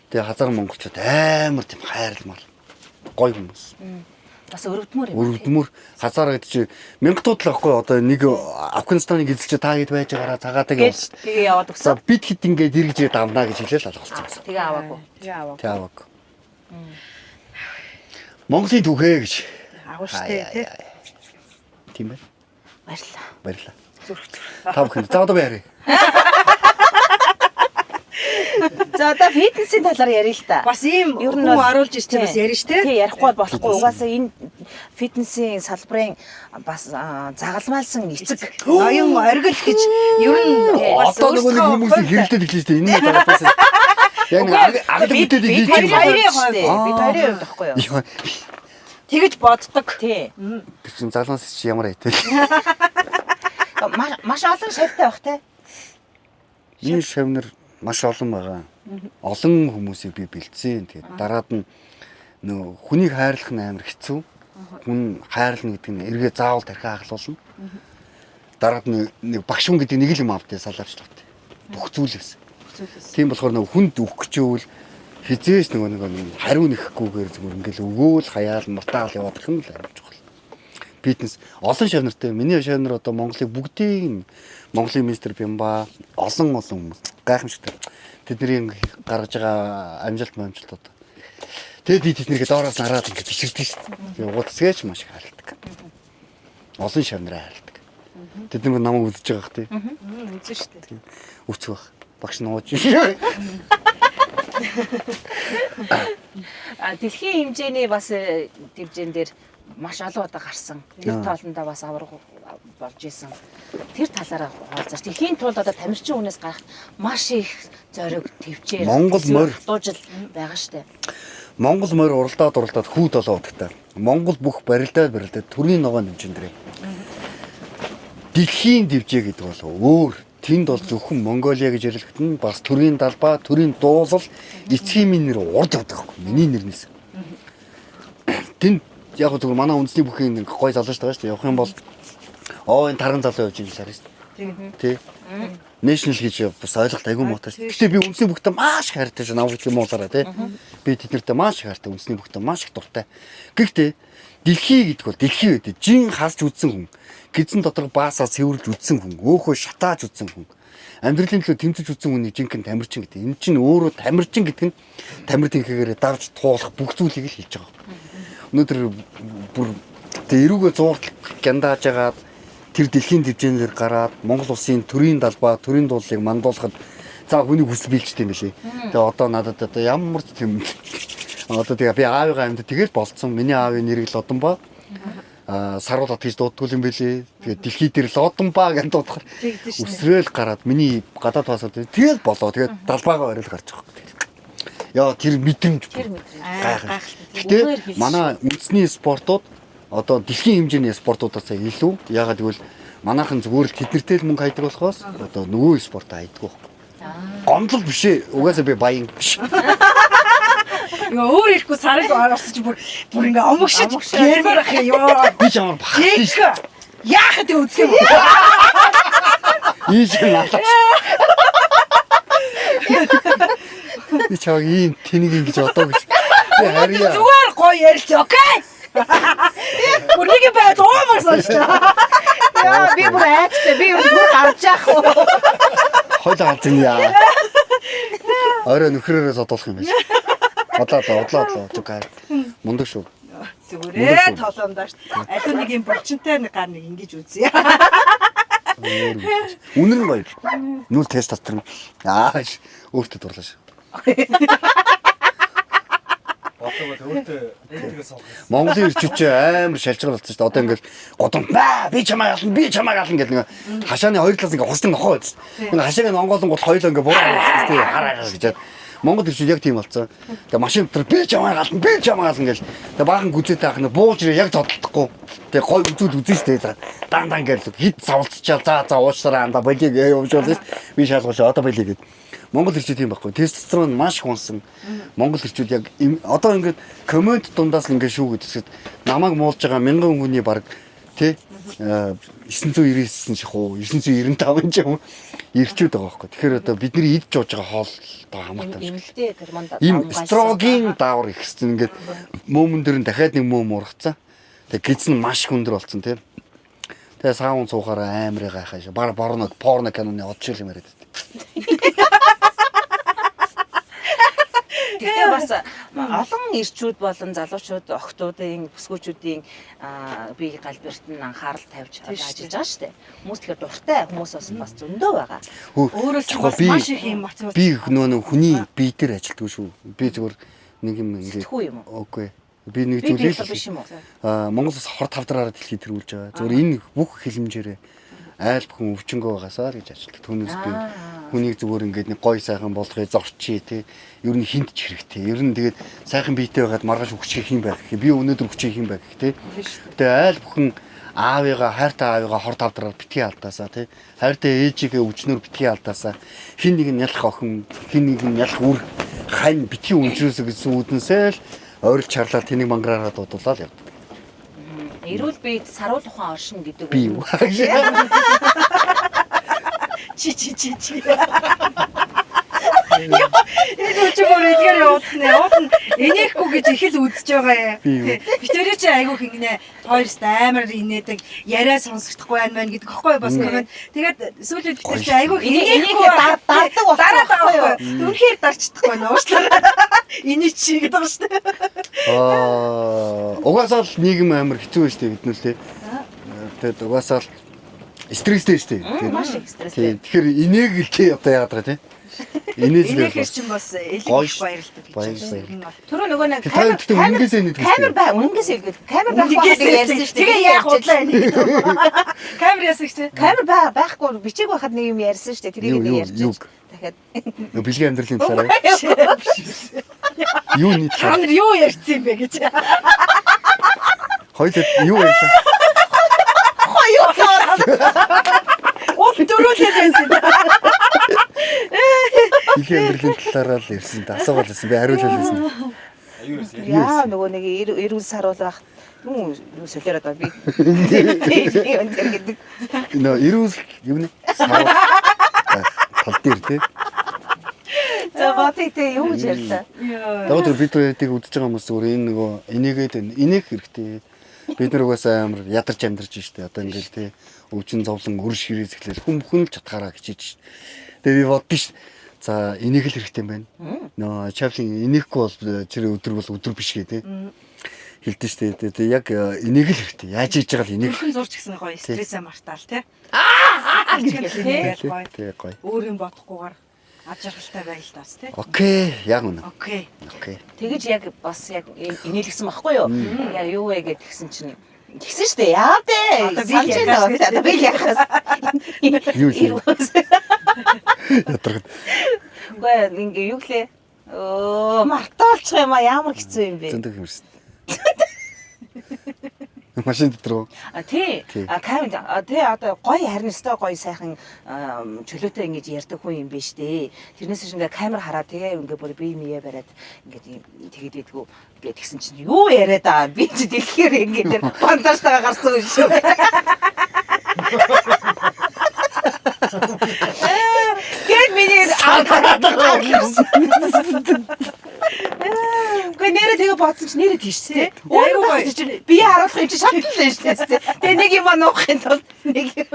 Тэгээ хазар монголчууд амар тийм хайрламар гоё хүмүүс. Бас өрөвдмөр юм. Өрөвдмөр хазаар гэдэг чи мянгатууд л ахгүй одоо нэг Афганистаныг эзэлж та хэд байж байгаараа цагаадаг Гэж явсан. тэгээ яваад За өгсөн. бид хэд ингээд эргэж ирээд авнаа гэж хэлээл алга болсон байсан. Тэгээ аваагүй. Тэгээ аваа. Тэ аваг. Монголын түүхээ гэж. Агуу штэ тий. Тийм байна. Баярлалаа. Баярлалаа. Та бүхэн. За одоо би яриа. За одоо фитнесийн талаар ярил л та. Бас ийм Ер нь хүн бол- оруулж ирчих бас ярина шүү Тий, те. ярихгүй бол болохгүй. Угаасаа энэ фитнесийн салбарын бас загалмайлсан эцэг. Ноён оргил гэж ер нь бас Одоо нөгөө нэг өөрсдөө хүмүүсийг хэрэлдээд эхлэж шүү дээ. Энэ нь загалмайлсан. Яг нэг аглаг бүтээлийг хийж бид юм байна. хоёрын хувьд бид хоёрын хувьд байхгүй юу? Йоо, Тэгэж боддог. Тий. Тэр чинь залуус чи ямар айтай. Маш олон шавтай байх те. Миний шавнар маш олон байгаа. Олон хүмүүсийг би бэлдсэн. Тэгээд дараад нь нөө хүнийг хайрлах нь амар хэцүү. Хүн хайрлна гэдэг нь эргээ заавал тархиа ахлуулна. Дараад нь нэг багш хүн гэдэг нэг л юм авдээ салаавч тавтай. Бүх зүйлээс. Тийм болохоор нөгөө хүнд өгөх гэж үйл хизээш нөгөө нэг хариу нэхгүйгээр зүгээр ингээл өгөөл хаяал муртаал яваад их юм л амар чухал. Фитнес олон шав нартай. Миний шав нар одоо Монголыг бүгдийг Монголын мистер Бямба олон олон хүмүүс гайхамшигтай. Тэдний гаргаж байгаа амжилт амжилт одоо. Тэгээд би тэднийгээ доороос хараад ингээд биширдэг шүү дээ. Тэгээд угуудсгээч маш их харилдаг. Олон шав нараа харилдаг. Тэд нар намайг үзэж байгаа хэ тий. Үзэн шүү дээ. Үцэх байх. Багш нууж. А дэлхийн хэмжээний бас дивжин дээр маш олон удаа гарсан. Тэр тоолондоо бас аварга болж исэн. Тэр талаараа хуваалцаж. Дэлхийн тулд одоо тамирчин хүнээс гарах маш их зориг төвчээр Монгол морь. дуужил байгаа штэ. Монгол морь уралдаад уралдаад хүү долоо удагтай. Монгол бүх барилдаад барилдаад төрийн ногоон дэмжин дэрэ. Дэлхийн дивжээ гэдэг бол өөр. Тэнд бол зөвхөн Монголиа гэж ярилэгдэн бас төрийн далбаа, төрийн дуулал, эцгийн минь нэр урд явдаг байхгүй. Миний нэрнээс. Тэнд яг гоо зөвхөн манай үндэсний бүхийн нэг гой залуу шүү дээ шүү дээ. Явах юм бол оо энэ тарган залуу явж байгаа шүү дээ. Тий. National гэж бас ойлголт айгүй муутай шүү. Гэтэ би үндэсний бүхтэй маш их хайртай шүү. Намайг юм уулаараа тий. Би тэднэртэй маш их хайртай, үндэсний бүхтэй маш их дуртай. Гэхдээ дэлхий гэдэг бол дэлхий гэдэг. Жин харж үзсэн хүн, гизэн дотор баасаа цэвэрлж үзсэн хүн, өөхөө шатааж үзсэн хүн, амьдралын төлөө тэмцэж үзсэн хүний жинхэнэ тамирчин гэдэг. Энэ чинь өөрөө тамирчин гэдэг нь тамир тэнхээгээр давж туулах бүх зүйлийг л хэлж байгаа. Өнөөдөр бүр тэг эрүүгээ зууртал гяндааж агаад тэр дэлхийн төвчээр гараад Монгол улсын төрийн далбаа, төрийн дуулыг мандуулахад за хүний хүсэл биелжтэй юм билий. Тэгээ одоо надад одоо ямар ч тийм одоо тэгээ би аавыгаа амьд тэгэл болцсон. Миний аавын нэрийг Лодонбаа аа саруул хат гэж дууддаг юм билий. Тэгээ дэлхий дээр Лодонбаа гэж дуудахаар Тэгдэж шнэ. үсрээл гараад миний гадаад паспорт тэгэл болоо. Тэгээд далбаагаа орил гарч байгаа. Яа тэр мэдрэмж Тэр мэдрэмж. гайхалтай. Үгээр Гэтэ хэлсэн. манай үндэсний спортууд одоо дэлхийн хэмжээний спортуудаас илүү ягаад гэвэл манайхан зүгээр л тэднэртэй л мөнгө хайдаг болохоос одоо нөгөө спортоо хайдаг байхгүй. Гомдол биш ээ. Угаасаа би баян биш. Ингээ өөр ирэхгүй сараг орсон чи бүр бүр ингээ омгшиж гэрмээр ах ёо. Би ч ямар бахархсан шүү. Яахад тэ үзэх юм. Ийш налаач. Би чамайг ийм тэнийг ингэж одоо гэж. Би харьяа. Зүгээр гоё ярилц окей. Бүр нэг юм байд уумар сончлаа. Яа би бүр айцтай би бүр гарч яах уу? Хойлоо галзин яа. Орой нөхрөөрөө зодуулах юм байна. Одлоо одлоо одлоо зүг. Мундаг шүү. Зүгээрээ толоомдоо шүү. Аль нэг юм булчинтай нэг гар нэг ингэж үзье. Үнэн нь гоё. Нүл тест татвар. Аа өөртөө дурлаа шүү. Бодлого бол өөртөө өөртөө сонгох. Монголын ирчүүд чи амар шалжгаар болсон шүү дээ. Одоо ингээл годомт баа би чамайг ална би чамайг ална гэл нэг хашааны хоёр талаас ингээ хусдаг нохоо байсан. Ингээ хашааг нь онгоолонгууд хоёлоо ингээ буруу болсон тий хараа хараа гэж яад. Монгол ирчүүд яг тийм болсон. Тэгээ машин дотор би чамайг ална би чамайг ална гэл. Тэгээ баахан гүзээтэй ах нь бууж ирээ яг зодтолдохгүй. Тэгээ гой үзүүл үзэн шүү дээ. Дан дан гэл хит савлцчаал за за уучлаарай андаа болиг явуулж би шалгууш одоо болиг гэд. Монгол ирчүүд тийм байхгүй. Тестостерон маш их унсан. Монгол ирчүүд яг одоо ингээд коммент дундаас л ингээд шүүгээд хэсэд намайг муулж байгаа мянган хүний баг тий 999 ших уу 995 ч юм ирчүүд байгаа байхгүй. Тэгэхээр одоо бидний идж ууж байгаа хоол одоо хамаатай юм шиг. Эмэлтэй гормон Ийм строгийн даавар ихсэн ингээд мөөмөн дээр нь дахиад нэг мөөм ургацсан. Тэгээ гиз нь маш их өндөр болсон тий. Тэгээ саун суухаараа амар гайхаа шүү. Бар порно порно киноны од шиг юм яриад. Гэхдээ бас олон ирчүүд болон залуучууд охтуудын бүсгүүчүүдийн бие галбирт нь анхаарал тавьж Тийм шүү ажиллаж байгаа шүү дээ. Хүмүүс тэгэхээр дуртай хүмүүс бас зөндөө байгаа. Өөрөөс чинь Чухал бас би маш их юм мотивац. би нөгөө хүний бие дээр ажилтгүй шүү. Би зүгээр нэг юм ингээд Сэтгхүү юм уу? Үгүй. Би нэг Би зүйлийг бие биш юм уу? Аа, Монгол улс хор тавдраараа дэлхийд тэргүүлж байгаа. Зүгээр энэ бүх хилэмжээрээ айл бүхэн өвчнгөө байгаасаа л гэж ажилтдаг. Түүнээс би хүнийг зүгээр ингээд нэг гой сайхан болгоё зорчий те. Ер нь хинт ч хэрэгтэй. Ер нь тэгээд сайхан биетэй байгаад маргааш хүчээ хин байх гэх. Би өнөөдөр хүчээ хин байх гэх те. Тэгээ айл бүхэн аавыгаа хайртай аавыгаа хор тавдраар битгий алдаасаа те. Хайртай ээжигээ өвчнөр битгий алдаасаа хин нэг нь ялах охин, хин нэг нь ялах үр хань битгий өнжрөөсөө гэсэн үүдэнсээ л ойрол чарлаа тэнийг мангараараа дуудуулаад явдаг. Эрүүл биед саруул ухаан оршин гэдэг Би юу? Чи чи чи чи. Энэ өчигөр эдгээр явуулсан нэ. Уул нь инехгүй гэж их л үзэж байгаа юм. Би юу? Битэрээ чи айгүйх ингэнэ. Хоёрст амар инээдэг. Яриа сонсогдохгүй байна мэн гэдэг хэвгүй бас комент. Тэгээд сүүлийн битэр чи айгүйх инехгүй дардаг болсон дараад байхгүй байгаа байхгүй. Үнэхээр дарчдахгүй нэ уучлаарай. Инээ чи гэдэг байгаа шүү дээ. Аа, угаасаа л нийгэм амар хэцүү байж тээ бид нүл те. Тэгээд угаасаа л стресстэй шүү дээ. Тэгээд- Маш их стресстэй. Тийм. Тэгэхээр инээг л тий одоо яагаад байгаа тий. Инээж л Инээхэр чинь бас элэг Гоё их ш- баярлдаг гэж баяр- байна. баяр. Энэ бол Түрүү нөгөө нэг Та гэхдээ үнэнгээсээ инээдэг шүү камер дээ. бай үнэнгээсээ илгээд камер байхгүй байхад ярьсан шүү дээ. Тэгээ яах удлаа энэ гэдэг. Камер яасан ч Камер байхгүй бичиг байхад нэг юм ярьсан шүү дээ. Тэрийг Юу, нэг юу, ярьж. юуг? Дахиад Нөгөө бэлгийн амьдралын талаар юу нэг та талаар нар юу ярьсан юм бэ гэж. хоёул юу ярьлаа? Уул дөрүүлээд байсан юм. Бэлгийн амьдралын талаараа л ярьсан да. Асуугаал байсан. Би хариулал байсан. Аюу ирсэн. Яа нөгөө нэг эрүүл саруул байх юу юу солиороод байна би. Тийм тэр гэдэг. Нөө эрүүл юу нэ? Савал тал дээр тий. За ботыг тэ юу гэж ярьлаа? Яг тэр бид хоёрыг үдчихэж байгаа хүмүүс зүгээр энэ нөгөө энийгээд байна. Инээх хэрэгтэй. Бид нар угаасаа амар ядарч амьдарч штэ. Одоо ингээл тий өвчин зовлон өр ширээс эхлээл хүн бүхэн л чадхаараа хичээж штэ. Тэгээ би боддоо штэ. За инээх л хэрэгтэй юм байна. Нөө Чаплин инээхгүй бол тэр өдөр бол өдөр биш гээ тий. Хэлдэж штэ. Тэгээ яг инээх л хэрэгтэй. Яаж хийж байгаа л инээх. Өрхөн зурч гэсэн гоё стрессээ мартаал тий. Тий. Гоё. Тий гоё. Өөр юм бодохгүйгээр ад жаргалтай байл таас тий. Окей, яг үнэ. Окей. Окей. Тэгэж яг бас яг инээлгсэн байхгүй юу? Яг юу вэ гэд тэгсэн чинь тэгсэн шүү дээ. Яа дээ. Одоо би Санаж л байна. яхаас. Одоо би л яхаас. Юу л Ядаргад. Үгүй ингээ юу гэлээ? Өө мартуулчих юм а ямар хэцүү юм бэ? Зөндөг юм шин. Машин дотор уу? А тий. Тий. А камер а, тий одоо гоё харин өстой гоё сайхан чөлөөтэй ингэж ярьдаг хүн юм биш дээ. Тэрнээс биш ингээ камер хараад тэгээ ингээ бүр бие мие бариад ингээд юм тэгээд идэггүй гэд тэгсэн чинь юу яриад байгаа юм? Би чи дэлхээр ингээ тэр бандажтайгаа гарсан юм шүү. Гээд миний Үгүй нэрээ тэгээ бодсон чинь нэрээ тийш тий. Айгүй Өөрөө гоё. чинь бие харуулах юм чи шатлал нь шүү дээ. Тэгээ нэг юм нуухын тулд нэг юм.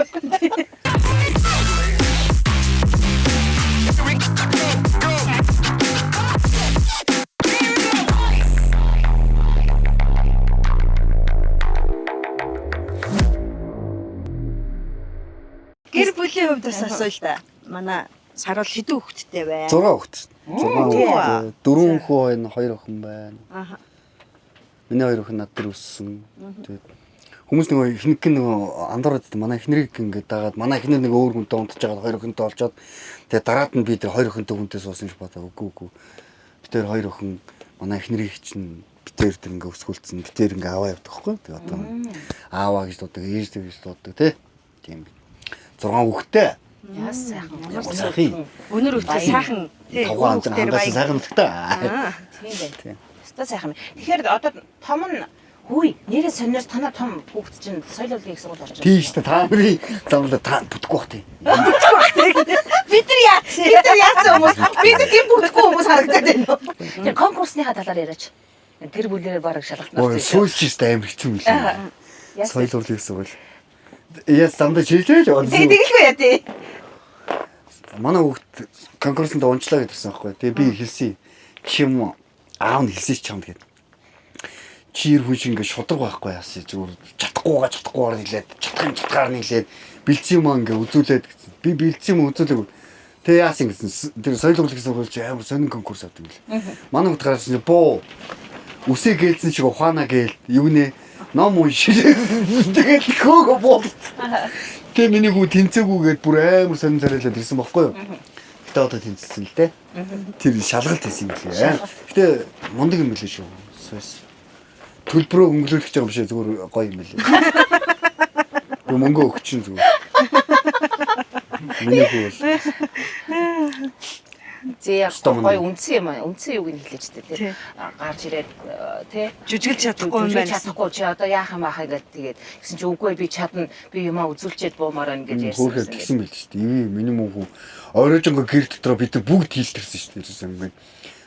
Гэр бүлийн хувьд бас асууя л да. Манай саруул хэдэн хүүхэдтэй вэ? 6 хүүхэд. 6 тий. хүүхэд. Дөрвөн хүү байна, хоёр охин байна. Аха. Миний хоёр охин над дээр өссөн. Тэгээд хүмүүс нөгөө ихнэг нь нөгөө андуураад байдаг. Манай эхнэрийг ингээд дагаад манай эхнэр нэг өөр хүнтэй унтж байгаад хоёр охинтой олцоод тэгээд дараад нь би тэр хоёр охинтой хүнтэй суусан юм шиг бодоо. Үгүй үгүй. Би тэр хоёр охин манай эхнэрийг чинь би тэр тэр ингээд өсгүүлсэн. Би тэр ингээд аваа явдаг хгүй. Тэгээд одоо ааваа гэж дуудаг, ээж гэж дуудаг тий. Тийм. 6 хүүхэдтэй. Яа сайхан. Ямар сайхан юм. Өнөр хүүхдээ сайхан тий. Тавган амт хангасан сайхан л та. Тийм байна. Өстой сайхан. Тэгэхээр одоо том нь хүй нэрээ сониос танаа том хүүхэд чинь соёл урлагийн их сургууль орж Тийм шүү дээ. Та нарын замлаа та бүтэхгүй бах тийм. Бид нар яатсан. Бид нар яасан хүмүүс? Бид нар тийм бүтэхгүй хүмүүс харагдаад байна уу? Тэр конкурсныхаа талаар яриач. Тэр бүлээр бараг шалгалтанд Ой, орсон. сүүлч шүү амар хэцүү мөлий. Яасан? Соёл урлагийн сургууль. Яс замдаа чийлээ л Тэг тэгэлгүй яа тий. Манай хүүхд конкурсанд унчлаа гэдэрсэн байхгүй. Тэгээ би хэлсэн. Гэх юм уу, аав нь хэлсэн ч чамд гээд. Чи ир хүн шиг ингээ шудраг байхгүй яасан зүгээр чадахгүйгаа чадахгүйгээр нийлээд чадах юм чадхаар нийлээд бэлдсэн юм аа ингээ үзүүлээд гэсэн. Би бэлдсэн юм үзүүлээгүй. Тэ яасан гэсэн. Тэр соёл урлагийн сургууль чи амар сонин конкурс авдаг юм лээ. Манай хөт гарсан чи буу үсээ гэлсэн шиг ухаана гээл юу нэ ном уншиж тэгэл хөөгө буу. Тэ миний хүү тэнцээгүйгээд бүр амар сонин царайлаад ирсэн бохгүй юу? Гэтэ одоо тэнцсэн л дээ. Тэр шалгалт хийсэн юм лээ. Гэтэ мундаг юм билээ шүү. Сойс. Төлбөрөө хөнгөлүүлэх гэж байгаа юм шиг зүгээр гоё юм билээ. Би мөнгө өгч чинь зүгээр. Миний хүү бол Зэ яг Өстой мундаг. гоё үндсэн юм аа. Үндсэн юуг нь хэлээч тээ тий. Гарч ирээд тий. Жүжиглж чадахгүй юм байна. Чадахгүй чи одоо яах юм аахаа гэд тэгээд гэсэн чи үгүй би чадна би юмаа үзүүлчихэд буумаар байна гэж ярьсан. хөөхөө тэгсэн байл шүү дээ. Ивэ миний мөн хүү оройжонго гэр дотроо бид нар бүгд хийлтэрсэн шүү дээ. Тэрсэн юм.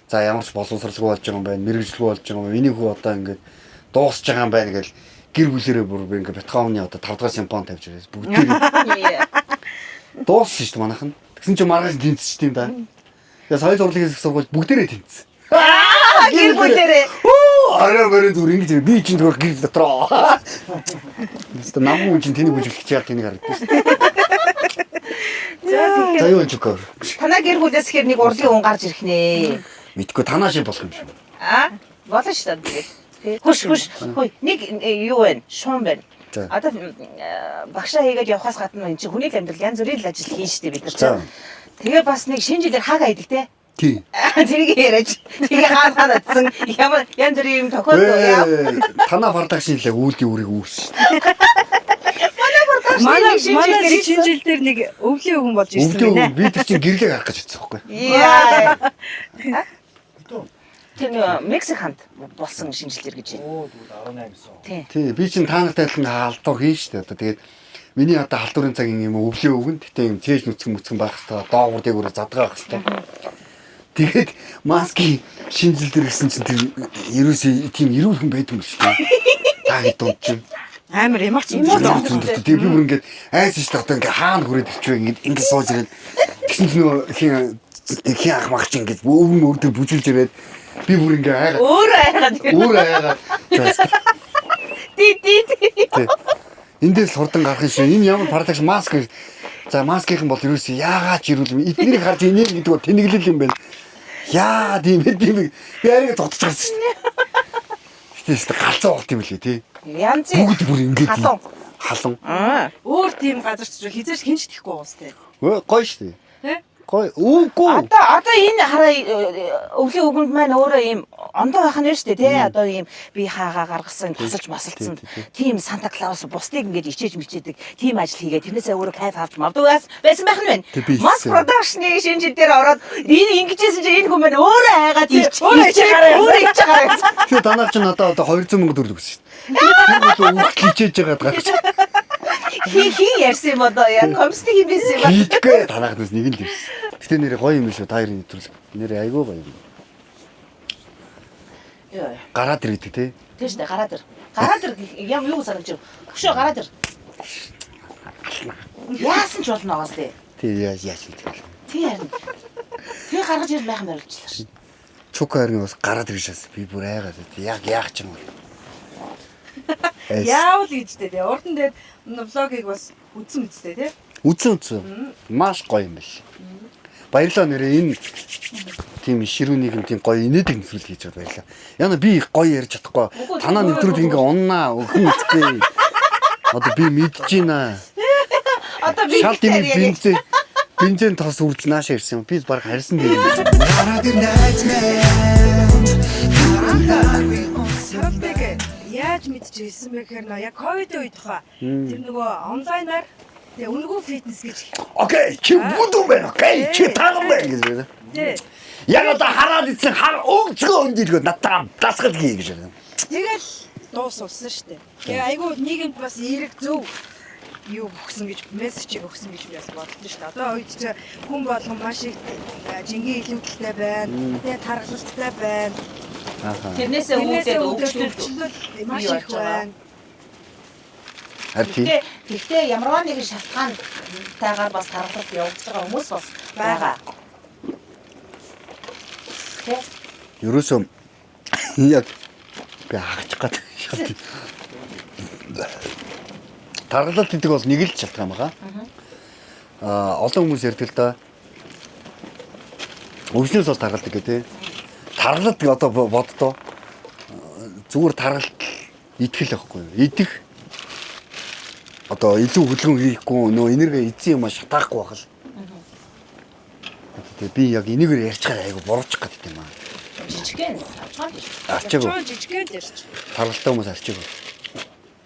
За ямар ч боловсралгүй болж байгаа юм байна, мэрэгжлгүй болж байгаа юм байна. Миний хүү одоо ингээд дуусч байгаа юм байна гэл гэр бүлэрээ бүр би ингээд Бетховны одоо 5 дахь симфони тавьж ирээс бүгдээ дууссан шүү дээ манайх нь. Тэгсэн чинь маргааш тэнцсэн юм да. Тэгээ соёл урлагийн хэсэг сургууль бүгдээрээ тэнцсэн. Гэр бүлэрээ. Орой морин зүгээр ингэж би чинь зүгээр гэр дотроо. Тэстэ нам хүн чинь тэнийг бүжиглэх чигээр тэнийг харагдсан шүү дээ. За тэгэхээр За юу юм чүкөр. танаа гэр бүлээс хэр нэг урлагийн хүн гарч ирэх нэ. Мэдгүй танаа шиг болох юм шүү. А болно шүү дээ тэгээд. Тий. Хөш хөш хөөе нэг юу вэ? Шуум байна. За. Одоо багшаа хийгээд явхаас гадна энэ чинь хүний л амьдрал янз бүрийн л ажил хийн штэ бид нар За. чинь. Тэгээ бас нэг шинэ жилээр хаг хайдаг те. Тий. Тэрийг яриач. Тэгээ хаа хаа натсан ямар янз бүрийн юм тохиолдол яа. Ээ, танаа продакшн лээ үүлдийн үрийг үүссэн шүү дээ. Манай шинэ манай жил дээр шинэ жил дээр нэг өвлийн өвгөн болж ирсэн Өвдөө гинэ. би тэр чинь гэрлээ гарах гэж утсан байхгүй. Яа. Тэр нэг Мексик хамт болсон шинэ жилээр гэж байна. Оо тэгвэл 18 сон. Тий. Тий, би чинь та нартай адилхан халдвар хийн шүү дээ. Одоо тэгээд миний одоо халдварын цагийн юм өвлийн өвгөн гэтээ юм цээж нүцгэн мүцгэн байх хэвээр доогуур дээгүүр задгаа байх хэвээр. Тэгээд маски шинэ жил дээр гисэн чинь тэр ерөөсөө тийм эрүүл хүн байдгүй юм шүү дээ. Та хэд дунд чинь. Амар эмоц юм. Эмоц зөндөлтэй. Тэгээ би бүр ингээд айсан шүү дээ. Одоо ингээд хаана хүрээд ирчихвэ ингээд ингээд сууж ирээд тэгсэн чинь нөгөө хин хин ах мах чинь ингээд өвгөн өөр дээр бүжиглж ирээд би бүр ингээд айгаад Өөрөө айгаад. өөр айгаад за Ди ди ди. тий. Эндээс л хурдан гарах юм шиг. Энэ ямар парадокс маск гэж. За маскийнхан бол ерөөсөө яагаад ч ирүүл юм. Эднэрийг харж инээ гэдэг бол тэнэглэл юм байна. Яагаад юм бэ би би арийг зогтож гарсан шүү дээ. Гэтэ шүү дээ галзуу болт юм лээ тий. Янз Бүгд бүр ингээд Халуун. Халуун. Аа. Өөр тийм газар ч хизээш хинч тэхгүй уус те. Өө гоё шүү дээ. Тэ? Гоё. Үгүй. Одоо энэ хараа өвлийн өгөнд маань өөрөө ийм ондоо байх нь шүү дээ тий. Одоо ийм би хаагаа гаргасан тасалж масалцсан тийм Санта Клаус бусдыг ингэж ичээж мичээдэг тийм ажил хийгээ тэрнээсээ өөрөө кайф авч мавдаг байсан байх нь байна. Тэг би Маск ичсэн. продакшны шинэ жил дээр ороод энэ ингэжсэн чинь энэ хүн маань өөрөө айгаад ич Өөрөө ичээ гараа өөрөө ичээ гараа. Тэгээ танаар чи надад одоо 200 мянга төгрөг өгсөн шүү дээ. Тэр бол өгөх хичээж байгаад гарч. Хи хи ярьсан юм одоо яа комиссны хин байсан юм ба. Хийдэггүй танаагнаас нэг л ирсэн. Гэтэ нэр гоё юм шүү та хоёрын нэвтрүүлэг. Нэр айгүй гоё юм. Йоо. Гараад ир гэдэг те. Тэр шүү дээ гараад ир. Гараад ир гэх юм юу санагдаж байна. Хөшөө гараад ир. Яасан ч болно оос тий. Тий яаж яаж юм тэгэл. Тий харин. Тий гаргаж ирэл майхан барилчлаа шүү. Чука харин бас гараад ирж шээс. Би бүр айгаад байт. Яг яах ч юм бол. Эс. Яавал гэж дээ. Урд нь дээр влогийг бас үзсэн үстэй те. Үзэн үзэн. Маш гоё юм бэл. Баярлалаа нэрээ энэ тийм ширүүнийг юм тийм гоё инээдэг нэвтрүүлэг хийж байгаад баярлалаа. Яна би их гоё ярьж чадахгүй. Танаа нэвтрүүлэг ингээ уннаа өхөн үзэхгүй. Одоо би мэдэж байна. Одоо би Шал тийм бензин бензин тос үрж нааша ирсэн юм. Би баг харьсан дээр юм. Гараад ир найз минь Харалдаагүй унсан Саралбыг яаж мэдчихсэн бэ гэхээр нөө яг ковидын үед хаа тэр нөгөө онлайнаар тэгээ үнэгүй фитнес гэж Окей, чи бүдүүн байна. Окей, чи таган байна гэж байна. тий. Яг одоо хараад идсэн хар өгцгөө өндөлгөө надаа дасгал хий гэж байна. Тэгэл дуусуулсан шүү дээ. Тэгээ айгүй нийгэмд бас эерэг зөв юу өгсөн гэж мессежийг өгсөн гэж би бас боддоо шүү дээ. Одоо үед чи хүн болгон маш их жингийн илүүдэлтэй байна. Тэгээ таргалалттай байна. Ааха. Тэрнээсээ Тэрнээсээ үүдээд үүдээд өвчлөл өвчлөл маш бий их болж байгаа. байна. Харин тийм. Гэхдээ гэхдээ ямарваа нэгэн шалтгаантайгаар бас тархалт явагдаж байгаа хүмүүс бас байгаа. Тэ? Ерөөсөө яг би хагчих гад. Таргалалт гэдэг бол нэг л шалтгаан байгаа. Олон хүмүүс ярьдаг л да. Өвчнөөс бол таргалдаг гэх тээ. Таргалалт одоо боддоо зүгээр таргалт итгэл байхгүй юу? Идэх одоо илүү хөдөлгөөн хийхгүй нөө энерги эзэн юм шатаахгүй байх л. Тэгээ би яг энийгээр ярьчихаар айгу бурууччих гэдэг юм аа. Жижигхэн авчгаа. Арчаагүй. Чуу жижигхэн л ярьч. Таргалтай хүмүүс арчаагүй.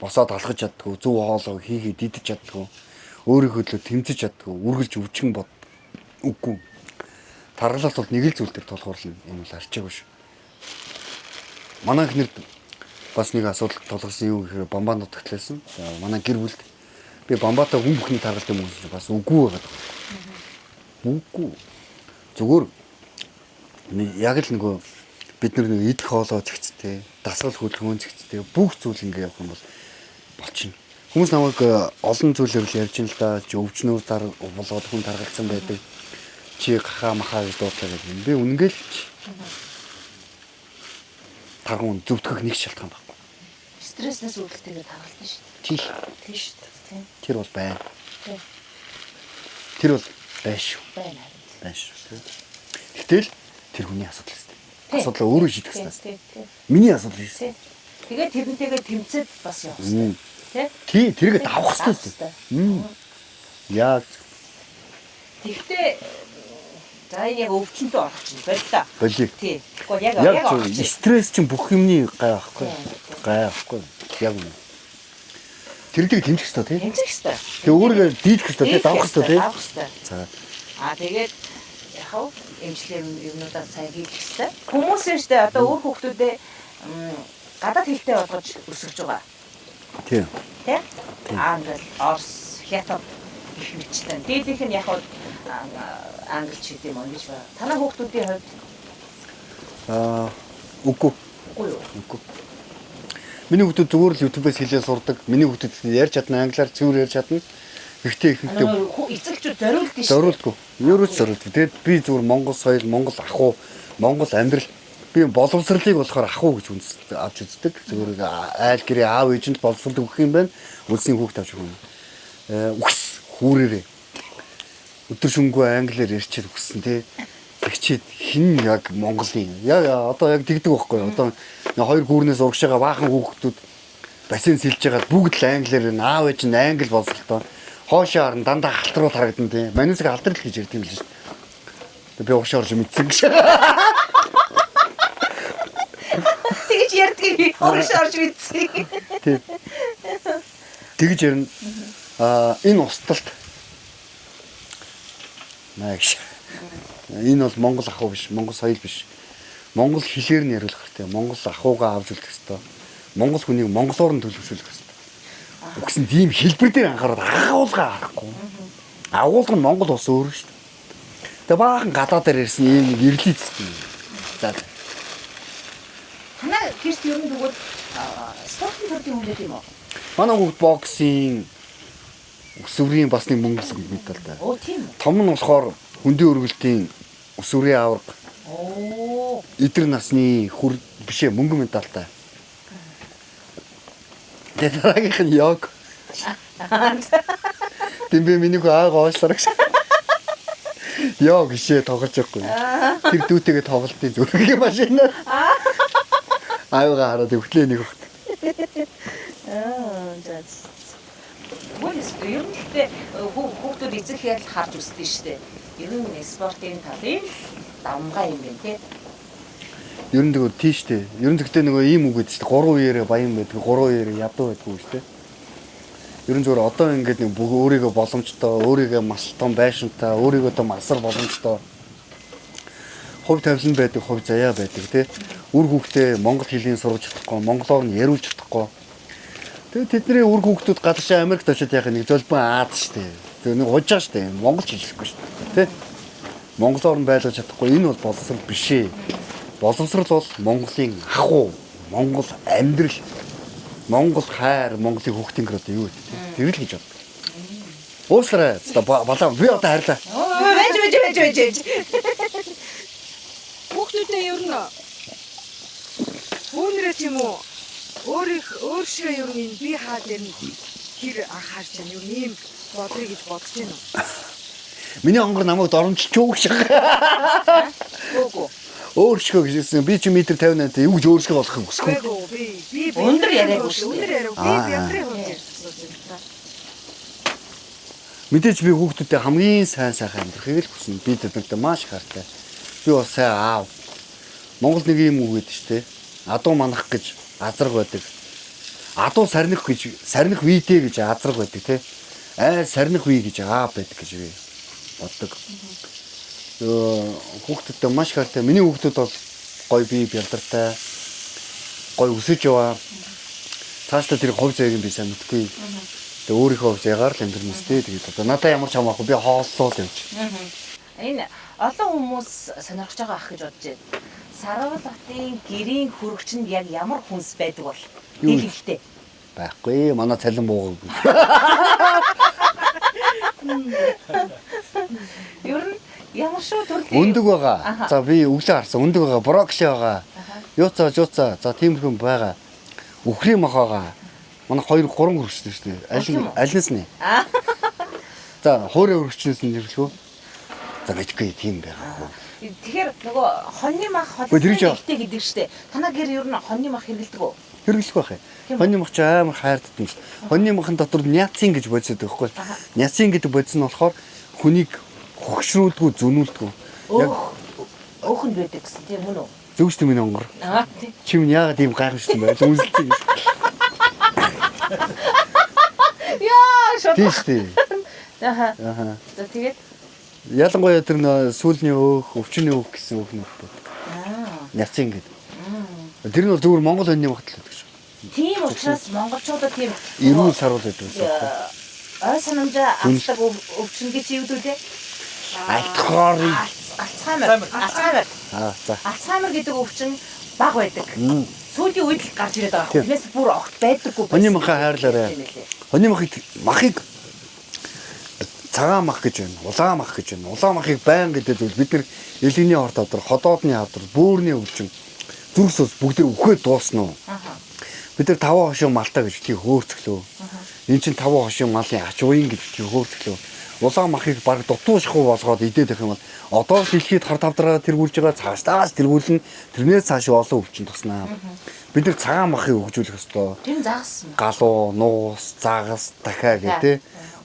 Босоод алхаж чаддгүй, зөв хоолоо хийгээд идэж чаддгүй, өөрийнхөө төлөө тэмцэж чаддгүй, үргэлж өвчин бод үгүй. Таргалалт бол нэг л зүйл дээр тулгуурлана. Энэ бол арчаагүй шүү. Манай эхнэрд бас нэг асуудал тулгарсан юу гэхээр бамбаа нутагтлаасан. За манай гэр бүлд би бамбаатай хүн бүхний таргалт юм уу бас үгүй байгаад байгаа. Үгүй. Зүгээр яг л нөгөө бид нар нэг идэх хоолоо зэгцтэй, дасгал хөдөлгөөн зэгцтэй, бүх зүйл ингэ явах юм бол болчихно. Хүмүүс намайг олон зүйлээр л ярьж ин л да. Чи өвчнөр тар болгоод хүн таргалцсан байдаг. Чи гахаа махаа гэж дуудлаа гэдэг. Би үнэнгээл ч тарган зөвтгөх нэг шалтгаан байхгүй. Стресснээс үүдэлтэйгээр таргална шүү дээ. Тий. Тийм шүү дээ. Тийм. Тэр бол байна. Тийм. Тэр бол байна шүү. Байна харин. Байна шүү. Гэтэл тэр хүний асуудал шүү дээ. Тийм. Асуудлаа өөрөө шийдэх Тийм, хэрэгтэй. тийм, тийм. Миний асуудал шүү. Тийм. Тэгээд тэрнтэйгээ тэмцээд бас явах хэрэгтэй. Тэ? Тий, тэргээ давах хэрэгтэй шүү дээ. Яг Тэгтээ за энэ яг өвчнөд орох чинь боллоо. болиг. Тий. Тэгвэл яг Яг яг зөв. орох чинь. Стресс чинь бүх юмны гай байхгүй. Тийм. Гай байхгүй. Яг үнэ. Тэрнийг тэмцэх хэрэгтэй тий. Тэмцэх хэрэгтэй. Тэгээ өөрийгөө дийлэх хэрэгтэй тий, давах хэрэгтэй тий. Давах хэрэгтэй. За. Аа тэгээд яг хав эмчлэг юмнуудаа сайн хийх хэрэгтэй. Хүмүүс нь штэ одоо өөр хүүхдүүдээ гадаад хэлтэй болгож өсгөж байгаа. Тий. Тэ? Англи, Орос, Хятад гэх мэтчлэн. Дээдийнх нь яг хав англи ч гэдэм юм ингэж байна. Танай хүүхдүүдийн хувьд Үгүй. үгүй юу? Үгүй. Миний хүүхдүүд зүгээр л YouTube-ээс хэлээ сурдаг. Миний хүүхдүүд ярьж чадна, англиар цэвэр ярьж чадна. Гэхдээ ихэнхдээ Нөгөө эцэгчүүд зориулдаг шүү. зориулдаггүй. Ерөөс зориулдаг. Тэгээд би зүгээр Монгол соёл, Монгол ахуй, Монгол амьдрал би боловсролыг болохоор ахуй гэж үндэс авч үздэг. Зүгээр айл гэрээ аав ээж нь л боловсрол өгөх юм байна. Үлсийн хүүхд авч өгөх юм. Үхс хүүрээрээ. Өдөр шөнөгүй англиар ярьчихэд үхсэн тий. Тэгчээд хин яг Монголын яг одоо яг тэгдэг байхгүй юу? Одоо хоёр гүүрнээс урагшаага баахан хүүхдүүд бассейн сэлж байгаад бүгд л англиар нь аав ээж нь англи боловсролтой. Хоошоо харна дандаа халтруул харагдан тий. Манайсаг алдрал гэж ярьдаг юм л шүү дээ. Би урагшаа орж мэдсэн гэж. Тэгэж ярьдгийг урагш орж мэдсэн. Тий. Тэгж ярина. Энэ усталт наа гэж. Энэ бол Монгол ахуй биш, Монгол соёл биш. Монгол хэлээр нь яриулах хэрэгтэй. Монгол ахуйгаа авч үлдэх хэрэгтэй. Монгол хүнийг монголоор нь төлөвшүүлэх хэрэгтэй. Үгсэн тийм хэлбэр дээр анхаарал агуулга харахгүй. Агуулга нь Монгол улс өөр шүү дээ. Тэгээ баахан гадаадаар ирсэн ийм нэг ирлий зүтэн. За. Танай гэрт ер нь тэгвэл спортын төрлийн хүн гэдэг юм уу? Манай хүүхд боксing өсвөрийн бас нэг мөнгө медаль та. Оо тийм үү. Том нь болохоор хөндийн өргөлтийн өсвөрийн аварга Оо. эдэр насны хүр биш ээ мөнгө медальтай. Тэгээ дараагийнх нь йог. Дэмбэ миний хүү аагаа уушлаа гэж. Йог гişээ тоглож явахгүй. Тэр дүүтэйгээ тоглолтын зүрхний машинаар. Аюугаа хараад өвтлээ нэг багт. Аа за. Тэгвэл ер нь гэхдээ хүүхдүүд эцэг ихээр л харж өсдөг шүү дээ. Ер нь спортын талын давмгай юм байна тий. Ер нь тэгвэл тийш дээ. Ер нь тэгтээ нөгөө ийм үг гэдэг чинь 3 үеэрээ баян байдаг, 3 үеэрээ ядуу байдгүй шүү дээ. Ер нь зүгээр одоо ингээд нэг бүх өөрийгөө боломжтой, өөрийгөө маш том байшинтай, өөрийгөө том асар боломжтой хувь тавилан байдаг, хувь заяа байдаг тий. Үр хүүхдээ монгол хэлийг сургаж чадахгүй, монголоор нь яриулж чадахгүй. Тэгээ тэдний үр хүүхдүүд гадагшаа Америкт очиод яхах нэг золбон Аз шүү дээ. Тэгээ нэг хужаа шүү дээ. Монголч хэлэхгүй шүү дээ. Тий. Монголоор нь байлгаж чадахгүй энэ бол боловсрол биш ээ. Боловсрол бол Монголын ахуй, Монгол амьдрал, Монгол хайр, Монголын хүүхдийн гэр одоо юу вэ? Тэр л гэж боддог. Уушлаарай. Балаа би одоо хайрлаа. Байж байж байж байж байж. Хүүхдүүдээ ер нь юм уу? Өөрийнх өөршөө ер нь энэ би хаа дээр нь хэр анхаарч байна? Ер нь ийм бодлыг гэж бодож байна уу? Миний онгор намайг доромжилч юу гэж. Үгүй. Өөршгөө гэжсэн. Би чи метр 58 та юу гэж өөршгөө болох юм хүсэхгүй. Үгүй би би Өндөр яриаггүй шүү дээ. Өндөр яриаг. Би Аа. бядрын хувьд ярьж асууж байна та. Мэдээж би хүүхдүүдтэй хамгийн сайн сайхан амьдрахыг л хүснэ. Би тэднэртэй маш их хайртай. Би бас сайн аав. Монгол нэг юм үг гэдэг чинь те. Адуу манах гэж азраг байдаг. Адуу сарних гэж сарних вийтэй гэж азраг байдаг те. Айл сарних вий гэж аав байдаг гэж би боддог. Хүүхдүүдтэй маш их хайртай. Миний хүүхдүүд бол гоё бие бялдартай. Гоё өсөж яваа. Цаашдаа тэр хувь заяаг нь би сайн мэдэхгүй. Тэгээ өөрийнхөө хувь заяагаар л амьдрна сте. Тэгээд одоо надаа ямар ч хамаагүй би хооллоо л явж. Энэ олон хүмүүс сонирхож байгаа ах гэж бодож байна. Сарвал хотын гэрийн хөрөгч нь яг ямар хүнс байдаг бол? Юу вэ? Дэлгэлтэй. Байхгүй манай цалин буугаагүй. Ер нь ямар шүү төрлийн Өндөг байгаа. За би өглөө харсан. Өндөг байгаа, брокколи байгаа. Юуцаа, жууцаа. За тиймэрхүү юм байгаа. Үхрийн мах байгаа. Манай 2 3 хөрөгчтэй шүү дээ. Аль Тийм үү? альнаас нэ? Аа. За хуурай хөрөгчнөөс нь нэрлэх үү? За мэдгүй тийм байгаа. Тэгэхээр нөгөө хоньны мах Үгүй, тэр холестерол чинь- ихтэй гэдэг штэ. Танаа гэр ер нь хоньны мах хэрэгэлдэг үү? Хэрэглэх байх юм. Тийм үү? Хоньны мах чи амар хайрддаг юм шиг. Хоньны махан дотор ниацин гэж бодис байдаг байхгүй. Ниацин гэдэг бодис нь болохоор хүнийг хөгшрүүлдэггүй, зөнүүлдэггүй. Яг Өөх. Өөхөнд байдаг гэсэн тийм үү? зөв шүү дээ миний онгор. Аа тийм. Чи минь яагаад ийм гайхамшигт юм бэ? Үнсэлцэн юм шиг. Яа, шууд. Тийм шүү дээ. Аха. Аха. За тэгээд Ялангуяа тэр нөө сүүлний өөх, өвчний өөх гэсэн өөх нөх байдаг. аа. Ниацин гэдэг. Тэр нь бол зүгээр Монгол хоньны махтал байдаг шүү. Тийм учраас монголчуудад тийм Эрүүл саруул байдаг гэсэн үг. Ой санамжаа авдаг өвчин гэж юу дээ? Альтхоор. Альцгеймер. Альцгеймер. Аа за. Альцгеймер гэдэг өвчин баг байдаг. Сүүлийн үед л гарч ирээд байгаа. Тийм. Тэрнээс бүр огт байдаггүй байсан. Хоньны махаа хайрлаарай. Тийм байлээ. Хоньны махыг махыг цагаан мах гэж байна, улаан мах гэж байна. Улаан махыг байнга гэдэг зүйл бид нар элэгний хорт авдар, ходоодны авдар, бөөрийн өвчин, зүрх судас бүгд тэр үхээд дуусна уу? Аха. Бид нар таван хошин малтай гэж тийг хөөрцглөө. Энд чинь таван хошин малын ач уян гэж тийг хөөрцглөө. Улаан махыг баг дутуу шахуу болгоод идээд байх юм бол одоо л дэлхийд хор тавдраа тэргүүлж байгаа цаашдаас тэргүүлнэ. Тэрнээс цааш олон өвчин туснаа. Бид нар цагаан махыг хөгжүүлэх ёстой. Тэр нь загас юм. Галуу, нуус, загас, дахиа гэх тээ.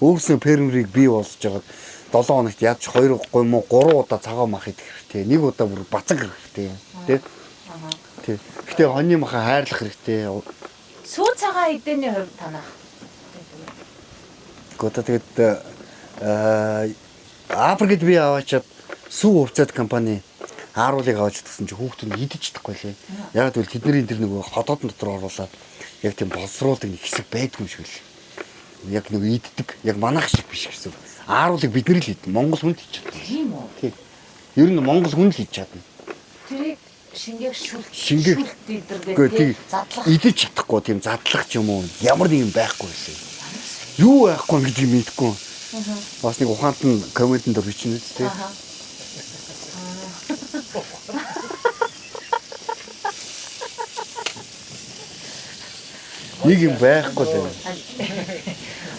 Өөрснөө фермерийг бий болгож байгаад 7 хоногт ядч 2 гуйм уу 3 удаа цагаан мах идэх хэрэгтэй. Нэг удаа бүр бацаг хэрэгтэй. Тэ? Тэ. Гэтэ хоньны махаа хайрлах хэрэгтэй. Сүү цагаан эдэний хувьд танах. Гэхдээ одоо тэгээд Африкт би аваачаад сүү хувцаад компани ааруулыг аваач гэсэн чинь хүүхдүүд нь идэж чадахгүй лээ. Яг гэвэл тэдний тэр нөгөө ходоодон дотор оруулаад яг тийм боловсруулдаг нэг хэсэг байдгүй юм шиг л. Яг нэг иддэг, яг манайх шиг биш гэсэн. Ааруулыг бид нар л идэн. Монгол хүн л хийж чадна. Тийм үү? Тийм. Ер нь Монгол хүн л хийж чадна. Тэрийг шингээх шүлт Шингээх- шүлт идэр Үгүй гэдэг тийм задлах идэж чадахгүй тийм задлах ч юм уу ямар нэг юм байхгүй байсан. Юу байхгүй гэдгийг мэдэхгүй. Бас нэг ухаант нь комментэн дээр бичнэ үст тийм. Аха. Нэг юм байхгүй л байна.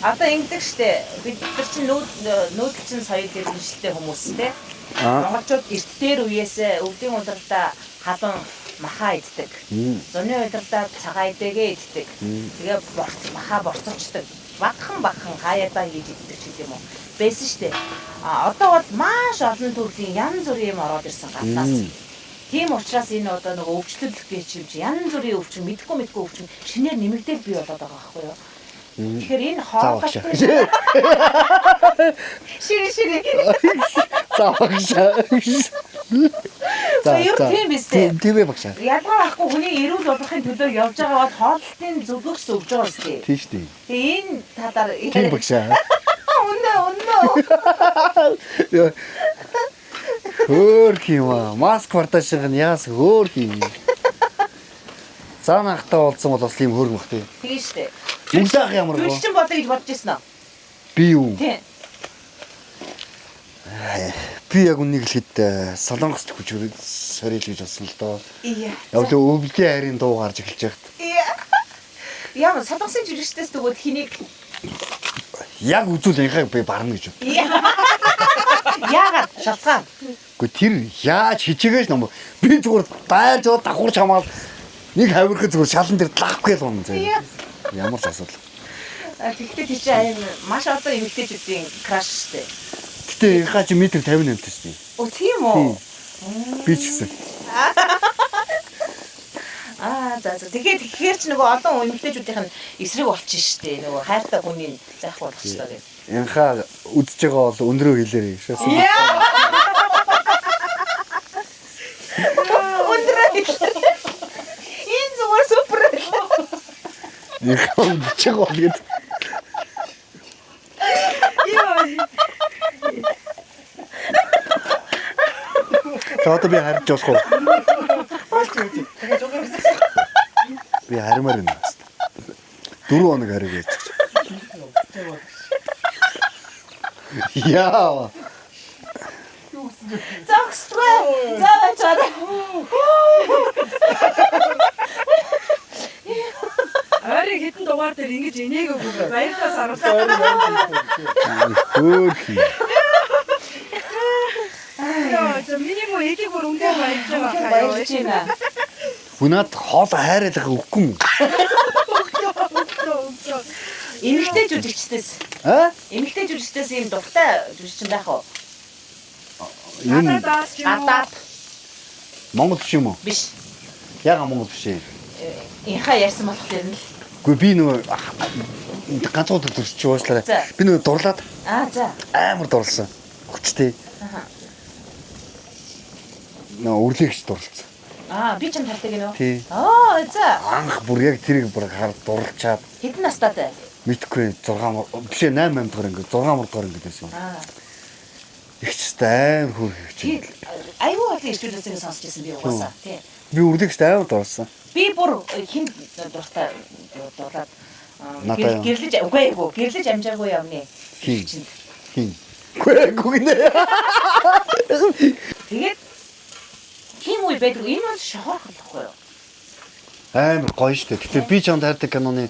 Одоо ингэдэг штэ. Бид нар чинь нүүдэлчин соёл иргэншилтэй хүмүүс те. Аа. Монголчууд эрт дээр үеэс өвдийн ундралдаа халуун махаа иддэг. Зуны удирдаа цагаан идэгээ иддэг. Тэгээ борц махаа борцолчдаг. Багхан багхан хаяадаа хийж иддэг ч гэдэм үү. Байсан штэ. А одоо бол маш олон төрлийн янз бүрийн юм ороод ирсэн гаднаас. Тийм учраас энэ одоо нөгөө өвчлөл гэж юм чи янз бүрийн өвчин мэдхгүй мэдхгүй өвчин шинээр нэмэгдэл бий болоод байгаа байхгүй юу? Тэгэхээр энэ За багш. хооллолтын ширээ ширээ. За багш. За Ер нь тийм биз дээ. Тийм тийм ээ багш. Ялгаа байхгүй хүний эрүүл болохын төлөө явж байгаа бол хооллолтын зөвлөгч зөвж байгаа шүү дээ. Тийм шүү дээ. Тэгээ энэ талаар Тийм багш. Үнэ үнэ. Хөөх юм аа. Маск вартаашиг нь яас хөөх юм. За нахтаа болцсон бол бас ийм хөөргөн бах тий. Тийм шүү дээ. Мөнгөсөх ямар гоо. Жүжигчин болъё гэж бодож ирсэн үү? Би юу? Тийм. Би яг үнийг хэлэхэд Солонгост хүч сорил гэж болсон л доо. Ия. Яг л өвлөгийн хайрын дуу гарч эхэлж байхад Ия. Ямар Солонгосын жүжигчдээс тэгвэл хэнийг яг үзүүл инхайг би барна гэж бод. Ия. Яагаад шалтгаан? Гэхдээ тэр яаж хичээгээш ном. Би зүгээр дайрж яваад давхарч хамаал нэг хавирхад зүгээр шалан дээр лав гээл унан заяа. Ямар ч асуудал. Тэгэхдээ тийч аян маш олон эмэгтэйчүүдийн краш штэ. Гэтэ инхаа чи метр 58 төстэй. Оо тийм үү? Би ч гэсэн. Аа за за. Тэгэхээр ч нөгөө олон эмэгтэйчүүдийнх нь эсрэг болчих штэ. Нөгөө хайртай хүний заахгүй болчихлоо гэх. Инхаа үдэж байгаа бол өндрөө хэлээрэй. Шээс. Өндрөө хэлээрэй. Энэ зүгээр супер. Инхаа үдэж байгаа бол гэд. Йоо. За одоо би харж болох уу? Би харимаар байна. 4 хоног хариг байж. Яа. Зогсдгүй. За баячаарай. Ойрын хэдэн дугаар дээр ингэж инээгээгүй баярлалаа саруулаа. Хөөхи. Йоо, за миний муу эдийг бүр үнээр баярлж байгаа Баярлж байна. Хүнад хоол хайрлах өгөхгүй юм. Эмэгтэй жүжигчдээс Аа? эмэгтэй жүжигчдээс ийм дуртай жүжигчин байх уу? Энэ Гадаадаас ч юм уу? Гадаад Монгол биш юм уу? биш. Яга Монгол биш ээ. Инхаа ярьсан болох тэр нь л. Үгүй би нөгөө ганц удаа төрчих уушлаарай. За. Би нөгөө дурлаад Аа за. амар дурлсан. Хүчтэй. Аха. Нөгөө өрлөгч дурлцсан. Аа би ч юм тартай гинөө. Тий. Аа за. Анх бүр яг тэрийг бүр хар дурлчаад Хэдэн настай вэ? мэдхгүй 6 биш ээ 8 8 дугаар анги 6 дугаар анги гэсэн юм. Аа. Их ч өстой амар хөөрхөн Тий. хич. Айгүй олон ирчүүдээс ингэ сонсч ирсэн би угаасаа. Тий. Би өрлөгчт амар дурлсан. Би бүр хин дуртай дурлаад Надаа юу? гэрлэж үгүй эгүй гэрлэж амжаагүй явны. Хин. Жүжигчэнд. Хин. Үгүй үгүй гинэ. Тэгээд тийм үе байдаг. Энэ бол шохорхолохгүй юу? Амар гоё штэ. Гэтэ би чамд хайртай киноны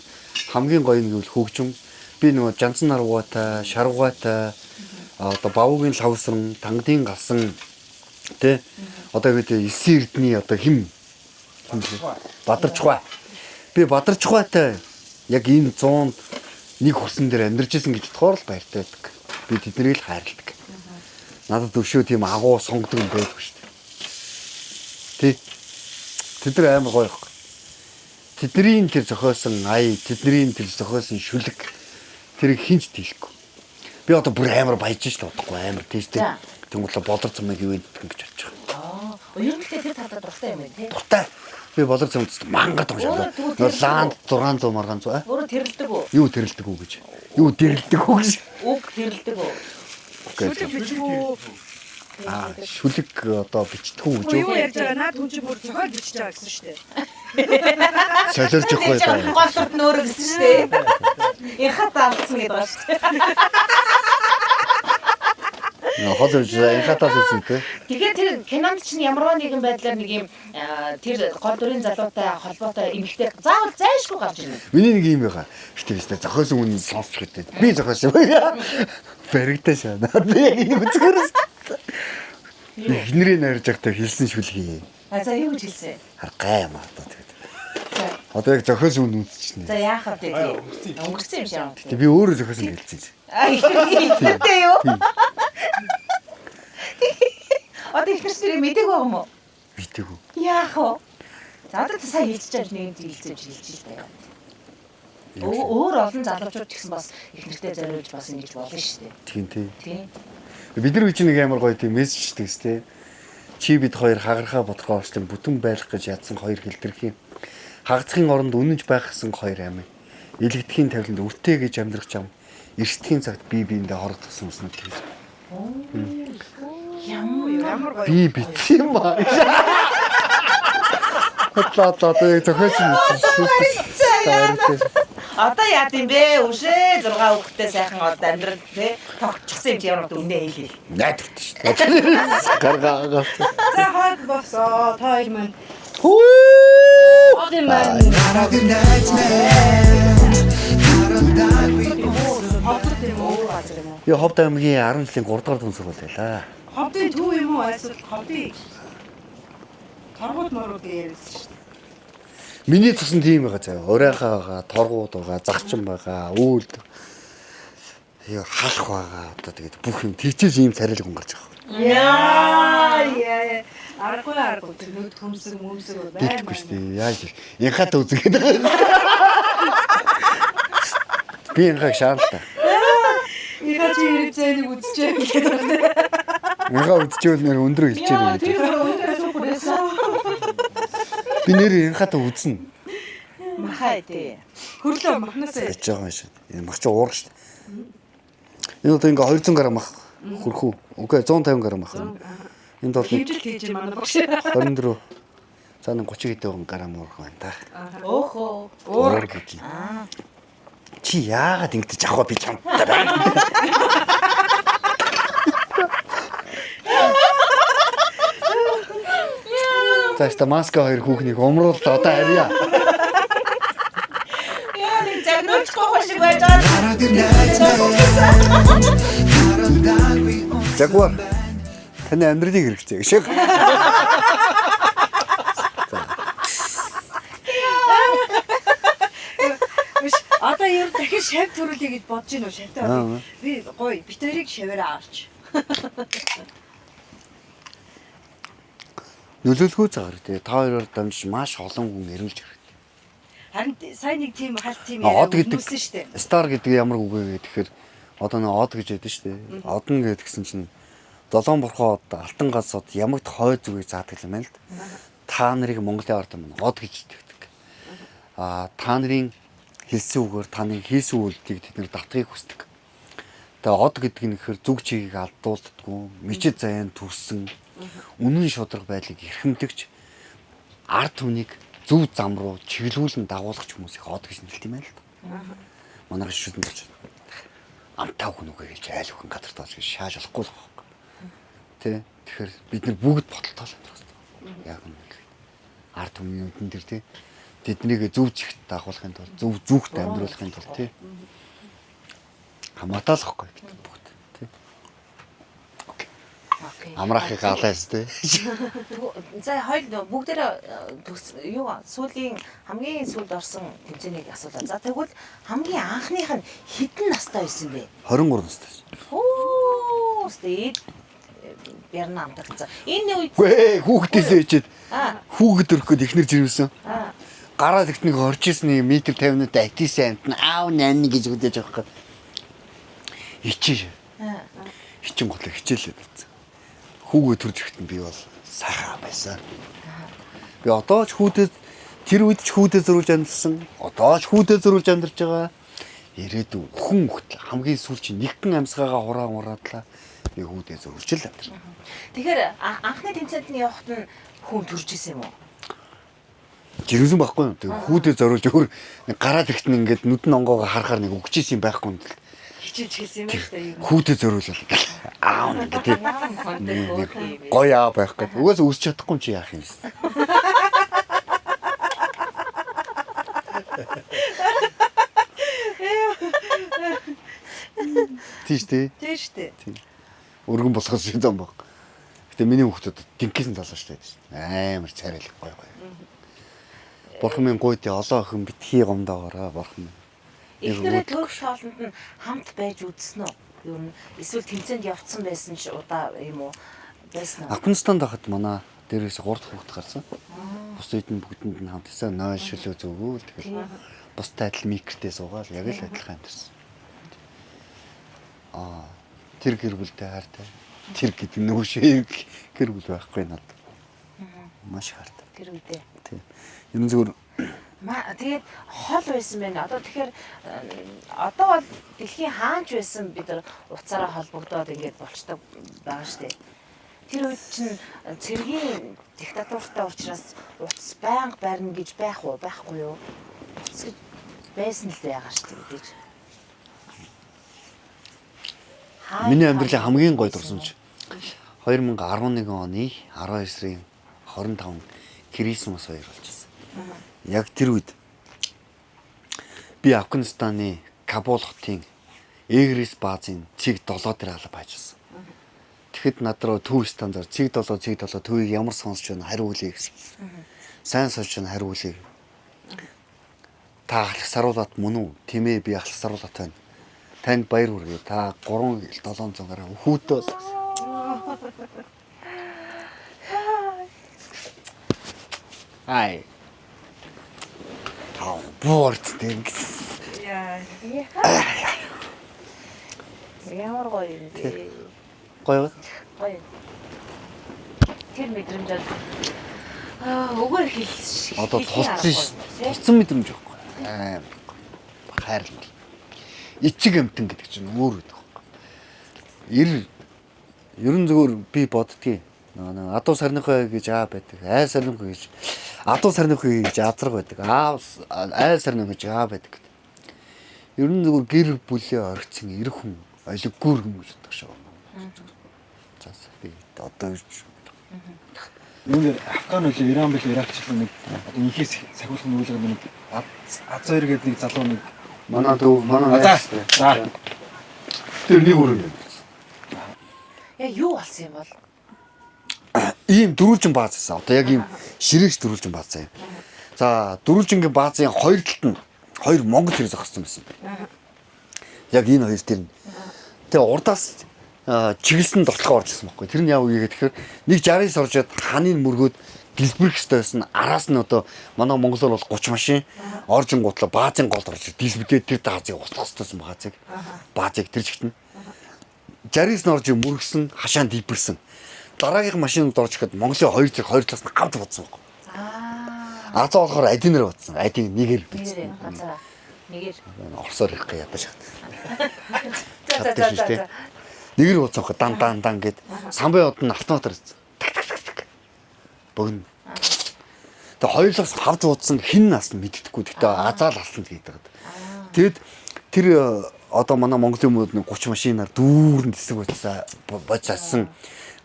хамгийн гоё нь гэвэл хөгжим. Би нөгөө Жансан нарвгаатай, Шарвгаатай, одоо Бавуугийн лавсран, Тангадын гасан тэ одоо юу гэдэг Эсийн эрдний одоо хим хим лээ? Бадарчхуай. Би Бадарчхуайтай яг энэ 100-нд нэг хөрсөн дээр амьдарч исэн гэж бодохоор л баяртай байдаг. Би тэднийг л хайрладаг. Надад өшөө тийм агуу сонгодог юм байдгүй шүү дээ. Тий. Тэд нар амар гоё байхгүй. Тэдний тэр зохиосон ая, тэдний тэр зохиосон шүлэг тэрийг хинч дийлэхгүй. Би одоо бүр амар баяж ш л бодохгүй амар тийш тий. За. Тэнгуүлээ болор замыг юу гэдэг гэж бодож байгаа. Аа, ер нь тэр талаа дуртай юм байна тий. Дуртай. Би болор замд мангад уншаа. Өөрөө тэгвэл Нөгөө лаанд 600 маргаан 100 аа. Өөрөө тэрэлдэг үү? Юу тэрэлдэг үү гэж. Юу дэрэлдэг үү гэж. Үг тэрэлдэг үү? Шүлэг бичих үү? Аа, шүлэг одоо бичдэг үү гэж Юу юу? ярьж байгаа? Наад хүн чинь бүр зохиол бичиж байгаа гэсэн шүү дээ. Солиорч явахгүй Тэр даа. гол дүрт нь өөрөө гэсэн шүү дээ. Инхаа алдсан гэдэг байгаа шүү дээ. Хол үж инхатаас үзсэн тий. Тэгэхээр тэр кинонд чинь ямарваа нэгэн байдлаар нэг юм тэр гол дүрийн залуутай холбоотой эмэгтэй заавал зайлшгүй гарч ирнэ. Миний нэг юм байгаа. Гэтэ би зохиосон хүн сонсч гэдэг. Би зохиосон юм. Баригдаа шаа. Би яг юм үзгээрс. Эхнэрийн найрж байхдаа хэлсэн шүлхий. А за юу гэж хэлсэн? Хар гай юм аа одоо тэгээд. За. Одоо яг зохиосон хүн үзчихнэ. За яах вэ тий? Өнгөрсөн. Өнгөрсөн юм шиг юм. Гэтэ би өөрөө зохиосон хэлсэн чинь. А ихтэй юу? Одоо ихнэр чинь мэдээг байгаа юм уу? Мэдээгүй. Яах вэ? За одоо та сая хэлчихэж байгаа нэг юм хэлсэн юм шиг хэлж л таа. Өөр олон залуучууд ч гэсэн бас их нэртэй зориулж бас ингэж болно шүү дээ. Тийм тий. Тийм. Бид нар үе чинь нэг амар гоё тийм мессеж тэгс тий. Чи бид хоёр хагархаа бодгоо орчлон бүтэн байх гэж ядсан хоёр хэлтэрхий. Хагацхын оронд үнэнч байх гэсэн хоёр амь. Илэгдэхийн тавиланд өртөө гэж амьдрах чам. Эрсдэхийн цагт бие биендээ хорогдсон үснэ гэж. Ямар Ямар гоё. Би битсэн юм аа. Хотлоо одоо яг зохиоч юм чи. Одоо яад юм бэ? Үшээ 6 хүүхэдтэй сайхан одоо амьдрал тий тогтчихсан юм чи ямар үнэ хэлээ. Найдвартай шүү дээ. Гаргаа гар. За хойд босоо. Та хоёр маань. Хүү! Хоолын маань. Дараа тэр найз минь Харалдаагүй Ховдод юм уу? Газар юм уу? Би Ховд аймгийн 10 жилийн 3 дугаар дүн сургууль байлаа. Ховдын төв юм уу? Эсвэл ховдын торгууд морууд гэж ярьсан шүү дээ. Миний цусан тийм байгаа заяа. Урайхаа байгаа, торгууд байгаа, загчин байгаа, үүлд. Яа халах байгаа. Одоо тэгээд бүх юм тийчээс ийм царайлаг хүн гарч байгаа. Яа яа. Аргагүй аргагүй тэр нүд хөмсөг мөмсөг бай. Дэлгэхгүй шүү дээ. Яаж вэ? Инхатай үзгээд байгаа. Би инхаг шаарлаа. Иха чи хэрэг үзчихээ гэдэг байна. Инхаа үзчихвэл нэр өндрөө хэлчихээр гэж. Би нэр инхатай үзнэ Махай тий. Хөрлөө махнасаа. гэж байгаа юм шиг. Энэ мах чи уурах шүү дээ. Энэ одоо ингээ 200 г мах хөрхүү. Үгүй 150 г мах. Энд бол нэг Хэмжил хийж юм манай багш. 24. За нэг 30 хэдэн грамм уурах байна та. Өөхөө. Уурах гэж. Чи яагаад ингэж авах вэ би чамтай байна. За яста маска хоёр хүүхнийг умрууллаа одоо харьяа. Яа нэг загнуулчихгүй шиг байж байгаа. Дараа тэр найз минь Харалдаагүй Жагуар таны амьдралыг хэрэгцээ гэж. Биш одоо ер нь дахин шав төрүүлье гэж бодож гин үү шавтай. Аа. Би гоё бит хоёрыг шаваараа авч. Нөлөөлөхөө цагаар тий та хоёроор дамжиж маш олон хүн эрүүлж хэрэгтэй. Харин сайн нэг тийм халт тийм Од гэдэг өгнөсөн шүү дээ. Star гэдэг ямар үг вэ гэхээр одоо нэг од гэж ядсан шүү дээ. Одон гэдгсэн чинь долоон бурхан од, алтан гац од, ямагт хой зүгийг заадаг юм байна л да. Та нарыг Монголын ард түмэн од гэж итгэдэг. Аа та нарын хэлсэн үгээр та нарын хийсэн үйлдэлийг тэд нар давтахыг хүсдэг. Тэгээ од гэдэг нь гэхээр зүг чигийг алдуулдаггүй, мчид заяан төрсөн, үнэн шударга байдлыг эрхэмдэгч ард түмнийг зөв зам руу чиглүүлэн дагуулгach хүмүүсийг од гэж нэрлэдэг юм байна л да. Манай шүтэн болж амтаа хүн үгүй гэж айл хүн газар тоож гэж шааж болохгүй л байхгүй. Тэ? Тэгэхээр бид нар бүгд бодолтой л амьдрах хэрэгтэй. Яг нь ард түмний үдэн дээр тэ тэднийг зөв чигт дагуулахын тулд зөв зүгт амьдруулахын тулд тэ хамаатай л байхгүй бид нар бүгд тэ. Окей. Окей. Амраахыг галаас тэ. За хоёул бүгдээрээ төгс юу сүүлийн хамгийн сүүлд орсон тэмцээнийг асуулаа. За тэгвэл хамгийн анхных нь хэдэн настай байсан бэ? 23 настай. Хөө стэд бярна амтагцсан. Энэ үед Үгүй ээ, хүүхдээсээ ичээд аа хүүхэд өрөх гээд ихнэр жирэмсэн. аа Гараад ихт нэг орж ирсэн нэг метр 50-д айтисэн амт нь аав нан гэж үдээж байгаа байхгүй. Ичээ. аа Хичин готлоо хичээлээ байсан. Хүүгээ төрж ирэхэд нь би бол сайхан байсан. Би одоо ч хүүдээ тэр үед ч хүүдээ зөрүүлж амьдсан. Одоо ч хүүдээ зөрүүлж амьдарч байгаа. Ирээдүй хүн хөтл хамгийн сүүлч нэгэн амьсгаагаа хураан хураадлаа. Би хүүдээ зөрүүлж л амьдарч. Тэгэхээр анхны тэмцээнд нь явахад нь хүн төрж исэн юм уу? Жирэмсэн байхгүй юу? Тэгээ хүүдээ зориулж өөр нэг гараад ирэхэд нь ингээд нүдэн онгоогоо харахаар нэг өгчээсэн юм байхгүй юм. Хичээж хэлсэн юм байна шүү дээ. Хүүдээ зориулал. Аав нэг тий. Нэг Гоё аа байх гэдэг. Угаасаа өсч чадахгүй юм чи яах юм бэ? Тийш тий. Тийм шүү дээ. Өргөн болохоос юм зам баг. Гэтэ миний хүүхдүүд динксэн залуу шүү дээ. Амар царайлаг гоё гоё. Бурхан минь гуйд олон охин битгий гомдоогоорой бурхан минь. Эхнэрээ төрөх хоолнд нь хамт байж үзсэн үү? Ер нь эсвэл тэмцээнд явцсан байсан ч удаа юм уу? Байсан уу? Афганистанд байхад манай дээрээс 3 дахь хүүхэд гарсан. Бус үед нь бүгдэнд нь хамт исэн нойл шөлөө зөөгөөл тэгэл бустай адил микртэй суугаал яг л адилхан амьдэрсэн. Аа тэр гэр бүлтэй хайртай. Тэр гэдэг нь нөгөө гэр бүл байхгүй надад. Маш хайртай. Тэр үедээ. Тийм. Ер нь зүгээр Ма тэгээд хол байсан байна. Одоо тэгэхээр одоо бол дэлхийн хаанч байсан бид нар уцаараа холбогдоод ингээд болчтой байгаа штэ. Тэр үед чинь цэргийн диктатуртай учраас утас байнга барина гэж байх уу, байхгүй юу? Утас гэж Байсан л байгаа шүү дээ гэж. Миний амьдралын хамгийн гоё дурсамж 2011 оны 12 сарын 25 Крисмас баяр болж байсан. Яг тэр үед би Афганистаны Кабул хотын Эгрис баазын цэг 7 дээр алба хайжсан. Тэгэхэд над руу төв стандар цэг 7 цэг 7 төвийг ямар сонсч байна хариу үлээ гэсэн. Сайн сонсч байна хариу үлээ. Та ахлах саруулат мөн үү? Тийм ээ би ахлах саруулат байна. Танд баяр хүргэе. Та 3 700 гараа хүүтэй бол гэсэн. Ай. Та буурт гэсэн. Яа. Ямар гоё юм бэ? Гоё. Гоё. Тэр мэдрэмж бол үгээр хэлж Одоо хэлхийн тулцсан аргагүй, ш. тий? Тулцсан мэдрэмж байхгүй. Амар гоё. Хайрлал. Ичиг амтан гэдэг чинь өөр гэдэг байхгүй. Эр ерөн зөвөр би боддгийг. Нөгөө нэг адуу сарныхой гэж аа байдаг. Айл сарныхой гэж адуу сарныхой гэж азраг байдаг. Аа айл сарныхой гэж аа байдаг гэдэг. Ерөн зөвөр гэр бүлээ орхисон эр хүн олиггүйр хүн гэж боддог шүү. За би одоо ирж Юун дээр Афган үлээ, Иран бил, Ирак ч нэг одоо инхээс сахиулах нүүлэг нэг Аз хоёр гэдэг нэг залуу нэг манай дүү манай За. найз. За. Тэр нэг өрөө юм. Яа юу болсон юм бол? Ийм дөрвөлжин бааз байсан. Одоо яг ийм ширэгч дөрвөлжин бааз заяа. За дөрвөлжингийн баазын хоёр талд нь хоёр монгол хэрэг зогссон байсан. Яг энэ хоёр тэр нь. Тэгээ урдаас чиглэсэн довтлогоо орж ирсэн байхгүй. Тэр нь яав вэ гэхээр нэг 69 орж ирээд ханыг мөргөөд дэлбэрэх ёстой байсан. Араас нь одоо манай монголоор бол 30 машин оржин гутлаа баазын голд орж ирээд дэлбэрдээ тэр даазыг услах ёстойсэн баазыг. Баазыг тэр чигт нь 69 нь орж мөргсөн, хашаан дэлбэрсэн. Дараагийнх машинууд орж ирэхэд Монголын хоёр зэрэг хоёр талаас нь гавд бодсон байхгүй. Аа. Азаа болохоор адинэр бодсон. Адин нэгээр бицсэн. Нэгээрээ ганцаараа. Нэгээр. Орсоор ирэх гээ ядаж хат. За за за за. за. Нэгээр бодсон байхгүй. Дан дан дан гэд самбай од нь автоматар ирсэн. Так так так так. Богино. Тэгээ хоёулаас хавд бодсон хин нас нь мэддэхгүй. Гэхдээ азаа л алсан гэдэг. Тэгэд тэр одоо манай Монголын хүмүүс нэг 30 машинаар дүүрэн тэсэг болцоо боцоасан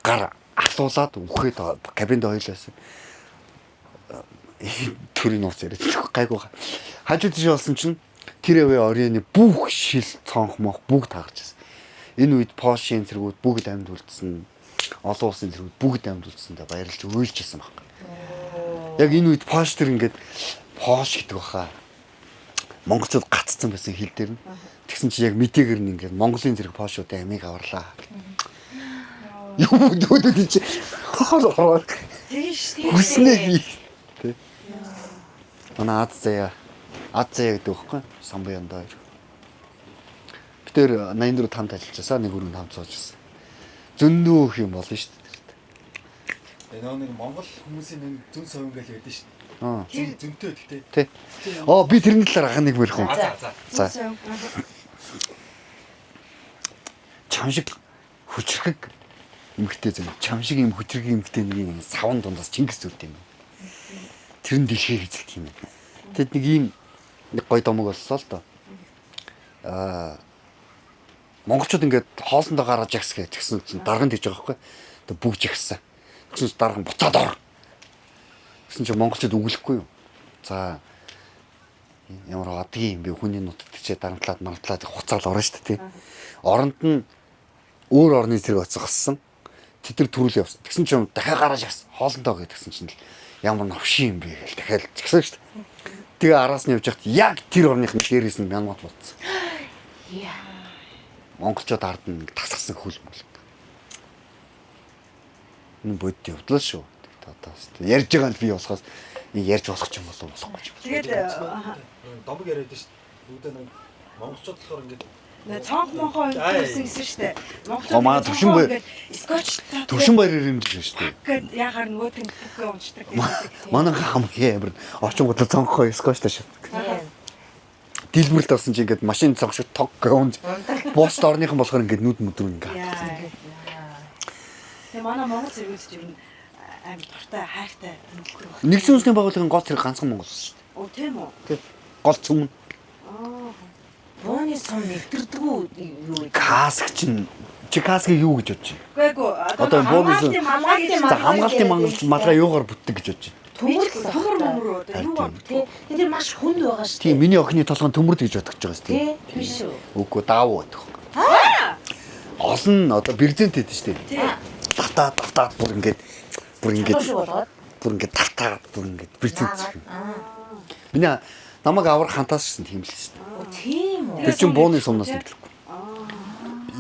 гар алуулаад үхээд кабинд хоёулаасан. Төрийн нууц яриад гайгүй. Хажуу тийш болсон чинь тэр яваа орионы бүх шил цонх мох бүгд таарч байсан. Энэ үед Польшийн цэргүүд бүгд амьд үлдсэн. Олон улсын цэргүүд бүгд амьд үлдсэндээ баярлж уйлж байсан байхгүй. Яг энэ үед Польш тэр ингээд Польш гэдэг баха. Монголчууд гаццсан байсан хил дээр нь. Тэгсэн чи яг мэдээгээр нь ингээд Монголын зэрэг Польшуудын амийг аварлаа. Юу дүүд чи хоол ороо. Тийм шүү дээ. Хүснээ хий. Тэ. Манай Аз заяа. Аз заяа гэдэг байхгүй самбай яндаа хоёр. Би тэр 84 хамт ажиллаж байсан. Нэг өрөөнд хамт сууж байсан. Зөндөө их юм болно шүү дээ. нөгөө нэг Монгол хүмүүсийн нэг зүн совин гэж ярьдэн шүү дээ. Аа. Зүн зөнтэй гэхдээ. Тэ. Оо би тэрний талаар ахан нэг мөрөх юм. За за. За. Чам шиг хүчрхэг эмгтэй зэн. Чам шиг юм хүчрхэг эмгтэй нэг юм савн дундаас Чингис зүрд юм. Тэр нь дэлхийг эзэлдэг юм. Тэд нэг ийм нэг гой домог боллоо л доо. Аа монголчууд ингээд хоолсондоо гараад жагс гэж тэгсэн чинь дарга нь тэгж байгаа байхгүй. Тэг бүгд жагссан. Тэгсэн чинь дарга нь буцаад ор. Тэгсэн чинь монголчууд өглөхгүй юу. За ямар адгийн юм бэ хүний нутагт тийчээ дарамтлаад марамтлаад хуцаал орно шүү дээ тий. Оронд нь өөр орны зэрэг оцгосон. Тэд нар төрүүл явсан. Тэгсэн чинь дахиад гараад явсан. Хоолндоо гэдгсэн чинь л ямар новшин юм бэ гэл дахиад жагсан шүү дээ. Тэгээ араас нь явж байхад яг тэр орных нь дээрээс нь мянмат бодсон. Яа. Монголчууд ард нь нэг тасгсан хөл мөл. Энэ бодит явдлаа шүү. Тэгэхдээ одоо хэвээ ярьж байгаа нь би болохоос энэ ярьж болох ч юм болов болохгүй ч юм. Тэгээд Домог яриад шүү дээ. Бүгдээ нэг монголчууд болохоор ингээд нэ цонх монхоо өнгөрсөн гэсэн шүү дээ. Монголчууд Оо, манай ингээд Төвшин цонхоо баяр- ингээд скотч Төвшин баяраар юм шиг шүү дээ. гээд ягаар нөгөөт нь бүхээ унцдаг гэсэн. Манай хамгийн амар очингууд цонхоо скотч таашаа. Дэлбэрэлт болсон чи ингээд машин цонх шиг тог гомж. Бус орныхан болохоор ингээд нүд мүдрүү ингээд. Яа. Тэгээ манай монгол зэргүүд чинь ер нь амар дуртай хайртай нөлтөг баг. Нэгдсэн үндэсний байгууллагын гол зэрэг ганцхан Монгол улс шүү Оо тийм үү? дээ. Гол цөм нь. Бууны сум нэвтэрдэггүй юу вэ? Каск чинь чи каскыг юу гэж бодож байна? Үгүй ээ. Одоо бууны сум хамгаалтын За хамгаалтын малгай юугаар бүтдэг гэж бодож байна? Төмөр л Төмөр мөмөр одоо юу ба? Тий. Тэр маш хүнд байгаа шүү Тийм миний охины толгойн төмөрд гэж бодож байгаа шүү дээ. дээ. Тий. Биш үү? Үгүй даавуу гэдэг. Олон одоо брезент гэдэг шүү дээ. Тий. Татаа татаа бүр ингээд бүр ингээд Чадвар шиг болгоод. бүр ингээд татаа бүр ингээд брезент. Аа. Миний намайг аврах хантаас шин тийм л шүү дээ. Оо, тийм үү? Тэр чинь бууны сумнаас нэвтрэхгүй.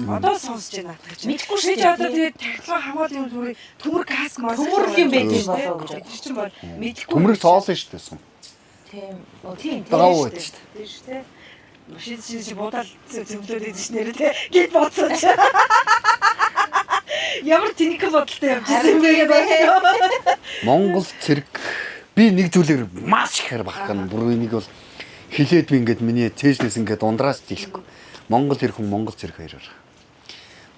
Одоо сонсож байна наадах чинь. Мэдгүй шүү Би ч дээ, одоо тий. тэгээд тагтлаа хамгаалт юм зүрийг төмөр каск мас. Төмөр юм байт юм болоо гэж Тэр чинь бол мэдэхгүй. Төмрийг цоолно шүү дээ сум. Тийм. Оо, тийм. Даавуу гэдэг шүү дээ. Тийм шүү дээ. Машин чинь чи буудаал зөвлөөд идэв ш нэрээ те. Гэт бодсон чи. Ямар тэнхэг бодолтой явж ирсэн юм бэ гэдэг. Монгол цэрэг би нэг зүйлээр маш ихээр бахарх нь бүр энийг бол хилээд би ингээд миний цээжнээс ингээд ундраас дийлэхгүй. Монгол эр хүн Монгол цэрэг хоёроор.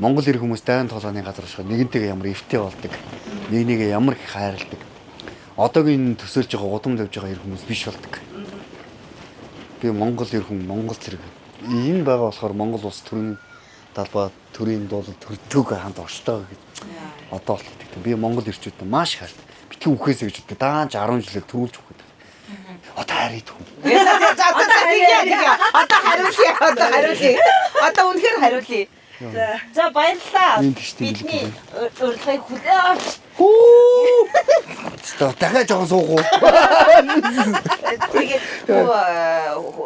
Монгол эр хүмүүс дайн толгойн газар оршиход нэгэнтэйгээ ямар эвтэй болдог. Нэг нэгээ ямар их хайрладаг. Одоогийн төсөөлж байгаа гудамд явж байгаа эр хүмүүс биш болдог. Би Монгол эр хүн Монгол цэрэг. Энэ байгаа болохоор Монгол улс төрийн далбаа төрийн дуулал төртөг хамт орштой гэж одоо л хэлдэг. Би Монгол эрчүүдтэй маш их хайртай. Битгий үхээсэй гэж боддог. Даанч 10 жилээр төрүүлж үхээд. Одоо хайр идэх үү? За за за за тэгээ тэгээ. Одоо хариулъя. Одоо хариулъя. Одоо үнэхээр хариулъя. За баярлалаа. Энд тийш тийм Бидний урилгыг хүлээн авч Хүү. За дахиад жоохон суух уу? тэгээд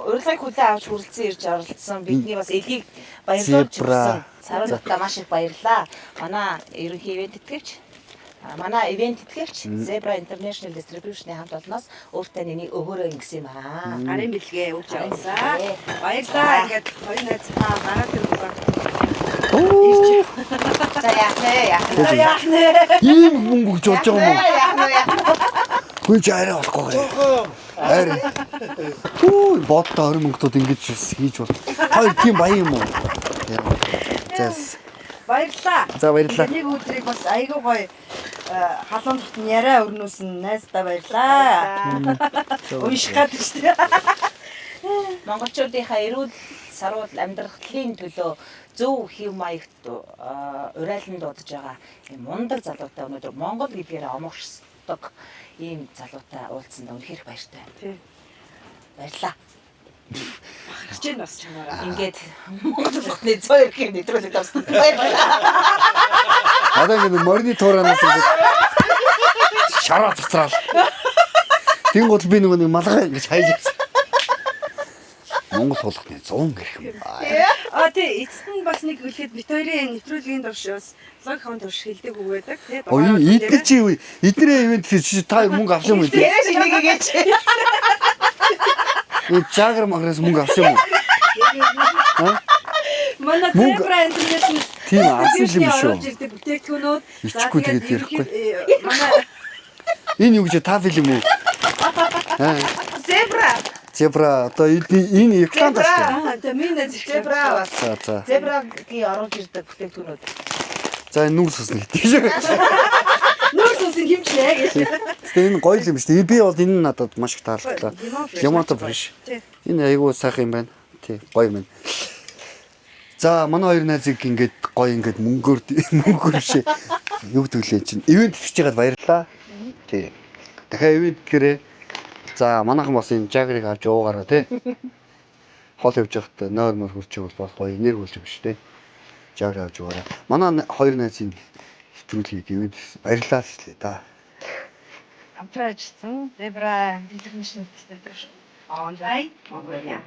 урилгыг хүлээн авч хүрэлцэн ирж оролцсон бидний бас элгийг баярлуулж Зебра. өгсөн. Саруултаа маш их баярлалаа. Манай ерөнхий ивент тэтгэвч манай ивент тэтгэвч Zebra International Distribution-ы хамт олноос өөртөө энийг өгөөрэй гэсэн юм аа. Гарын бэлгээ өгч явсан. Гарын бэлгээ. Баярлалаа. Ингээд хоёр найз та гараад ирсэн. За яах вэ? Яах вэ? За яах нэ? Ийм мөнгө өгч болж байгаа юм уу? Яах вэ? Яах вэ? Хөөе чи арай болохгүй гэх. Арай. Хүү боддоо 20 мянга тууд ингэж бас хийж бол. Хоёр тийм баян юм уу? Яа. За Баярлалаа. За, баярлалаа. Нэг өдрийг бас айгүй гоё халуун дотн яриа өрнөөсөн найздаа баярлалаа. Унших гэдэг шүү дээ. Монголчуудынхаа эрүүл саруул амьдралын төлөө зөв хэв маягт урайлан дуудаж байгаа ийм мундаг залуутай өнөөдөр Монгол гэдгээр омогшдог ийм залуутай уулзсанд үнэхээр их баяртай. Тий. Баярлалаа. Бахарч гин бас чамаараа. Ингээд Монгол хотны 102 гэх нэвтрүүлэгт орсон. Баярлалаа. Одоо ингэ морины тууранаас ингэ шараа цацраал. Тин гол би нөгөө нэг малгай ингэж хайж ирсэн. Монгол хулганы 100 гэх юм. А тий эцэст нь бас нэг үлхэд бит хоёрын нэвтрүүлгийн турш бас логикон турш хэлдэг үг байдаг. Тий. Оо энэ эдгээр чи юу? Эднэрийн ивент чи та мөнгө авсан юм уу? Тэрээс энийг гээч. Энэ жагар маграас мөнгө авсан юм уу? Манай Мөнгө- Zebra International Тийм авсан юм биш үү? оруулж ирдэг бүтээгдэхүүнүүд. За, Ичихгүй тэгээд тэгээд ярихгүй. ерөнхий, манай Энэ юу гэж та фильм үү? Аа, Зебра. Зебра одоо энэ экран таш. аа тэгээ миний найз их Зебра бас. За за. Зебрагийн оруулж ирдэг бүтээгдэхүүнүүд. За энэ нүүрс усна гэдэг. Нүүрс ус химчлээ гэж. Гэтэ энэ гоё юм шүү дээ. Би бол энэ нь надад маш их таалагдлаа. Лимонто фреш. Тий. Энэ айгүй сайхан юм байна. Тий, гоё юм байна. За манай хоёр найзыг ингээд гоё ингээд мөнгөөр мөнгөөр шээ. Юу гэдэг лээ чинь. Ивент хийж байгаад баярлалаа. Тий. Дахиад ивент гэрээ. За манайхан бас энэ жагрыг авч уугаараа тий. Хол явж байхдаа нойр мөр хурч явбал бол гоё нэр хүлж өгч тий. Жагр авч уугаараа. Манай хоёр найзын нэвтрүүлгийг ивент баярлалаа гэжлээ да. Хамтран ажилласан Zebra International Distribution Online Mongolia.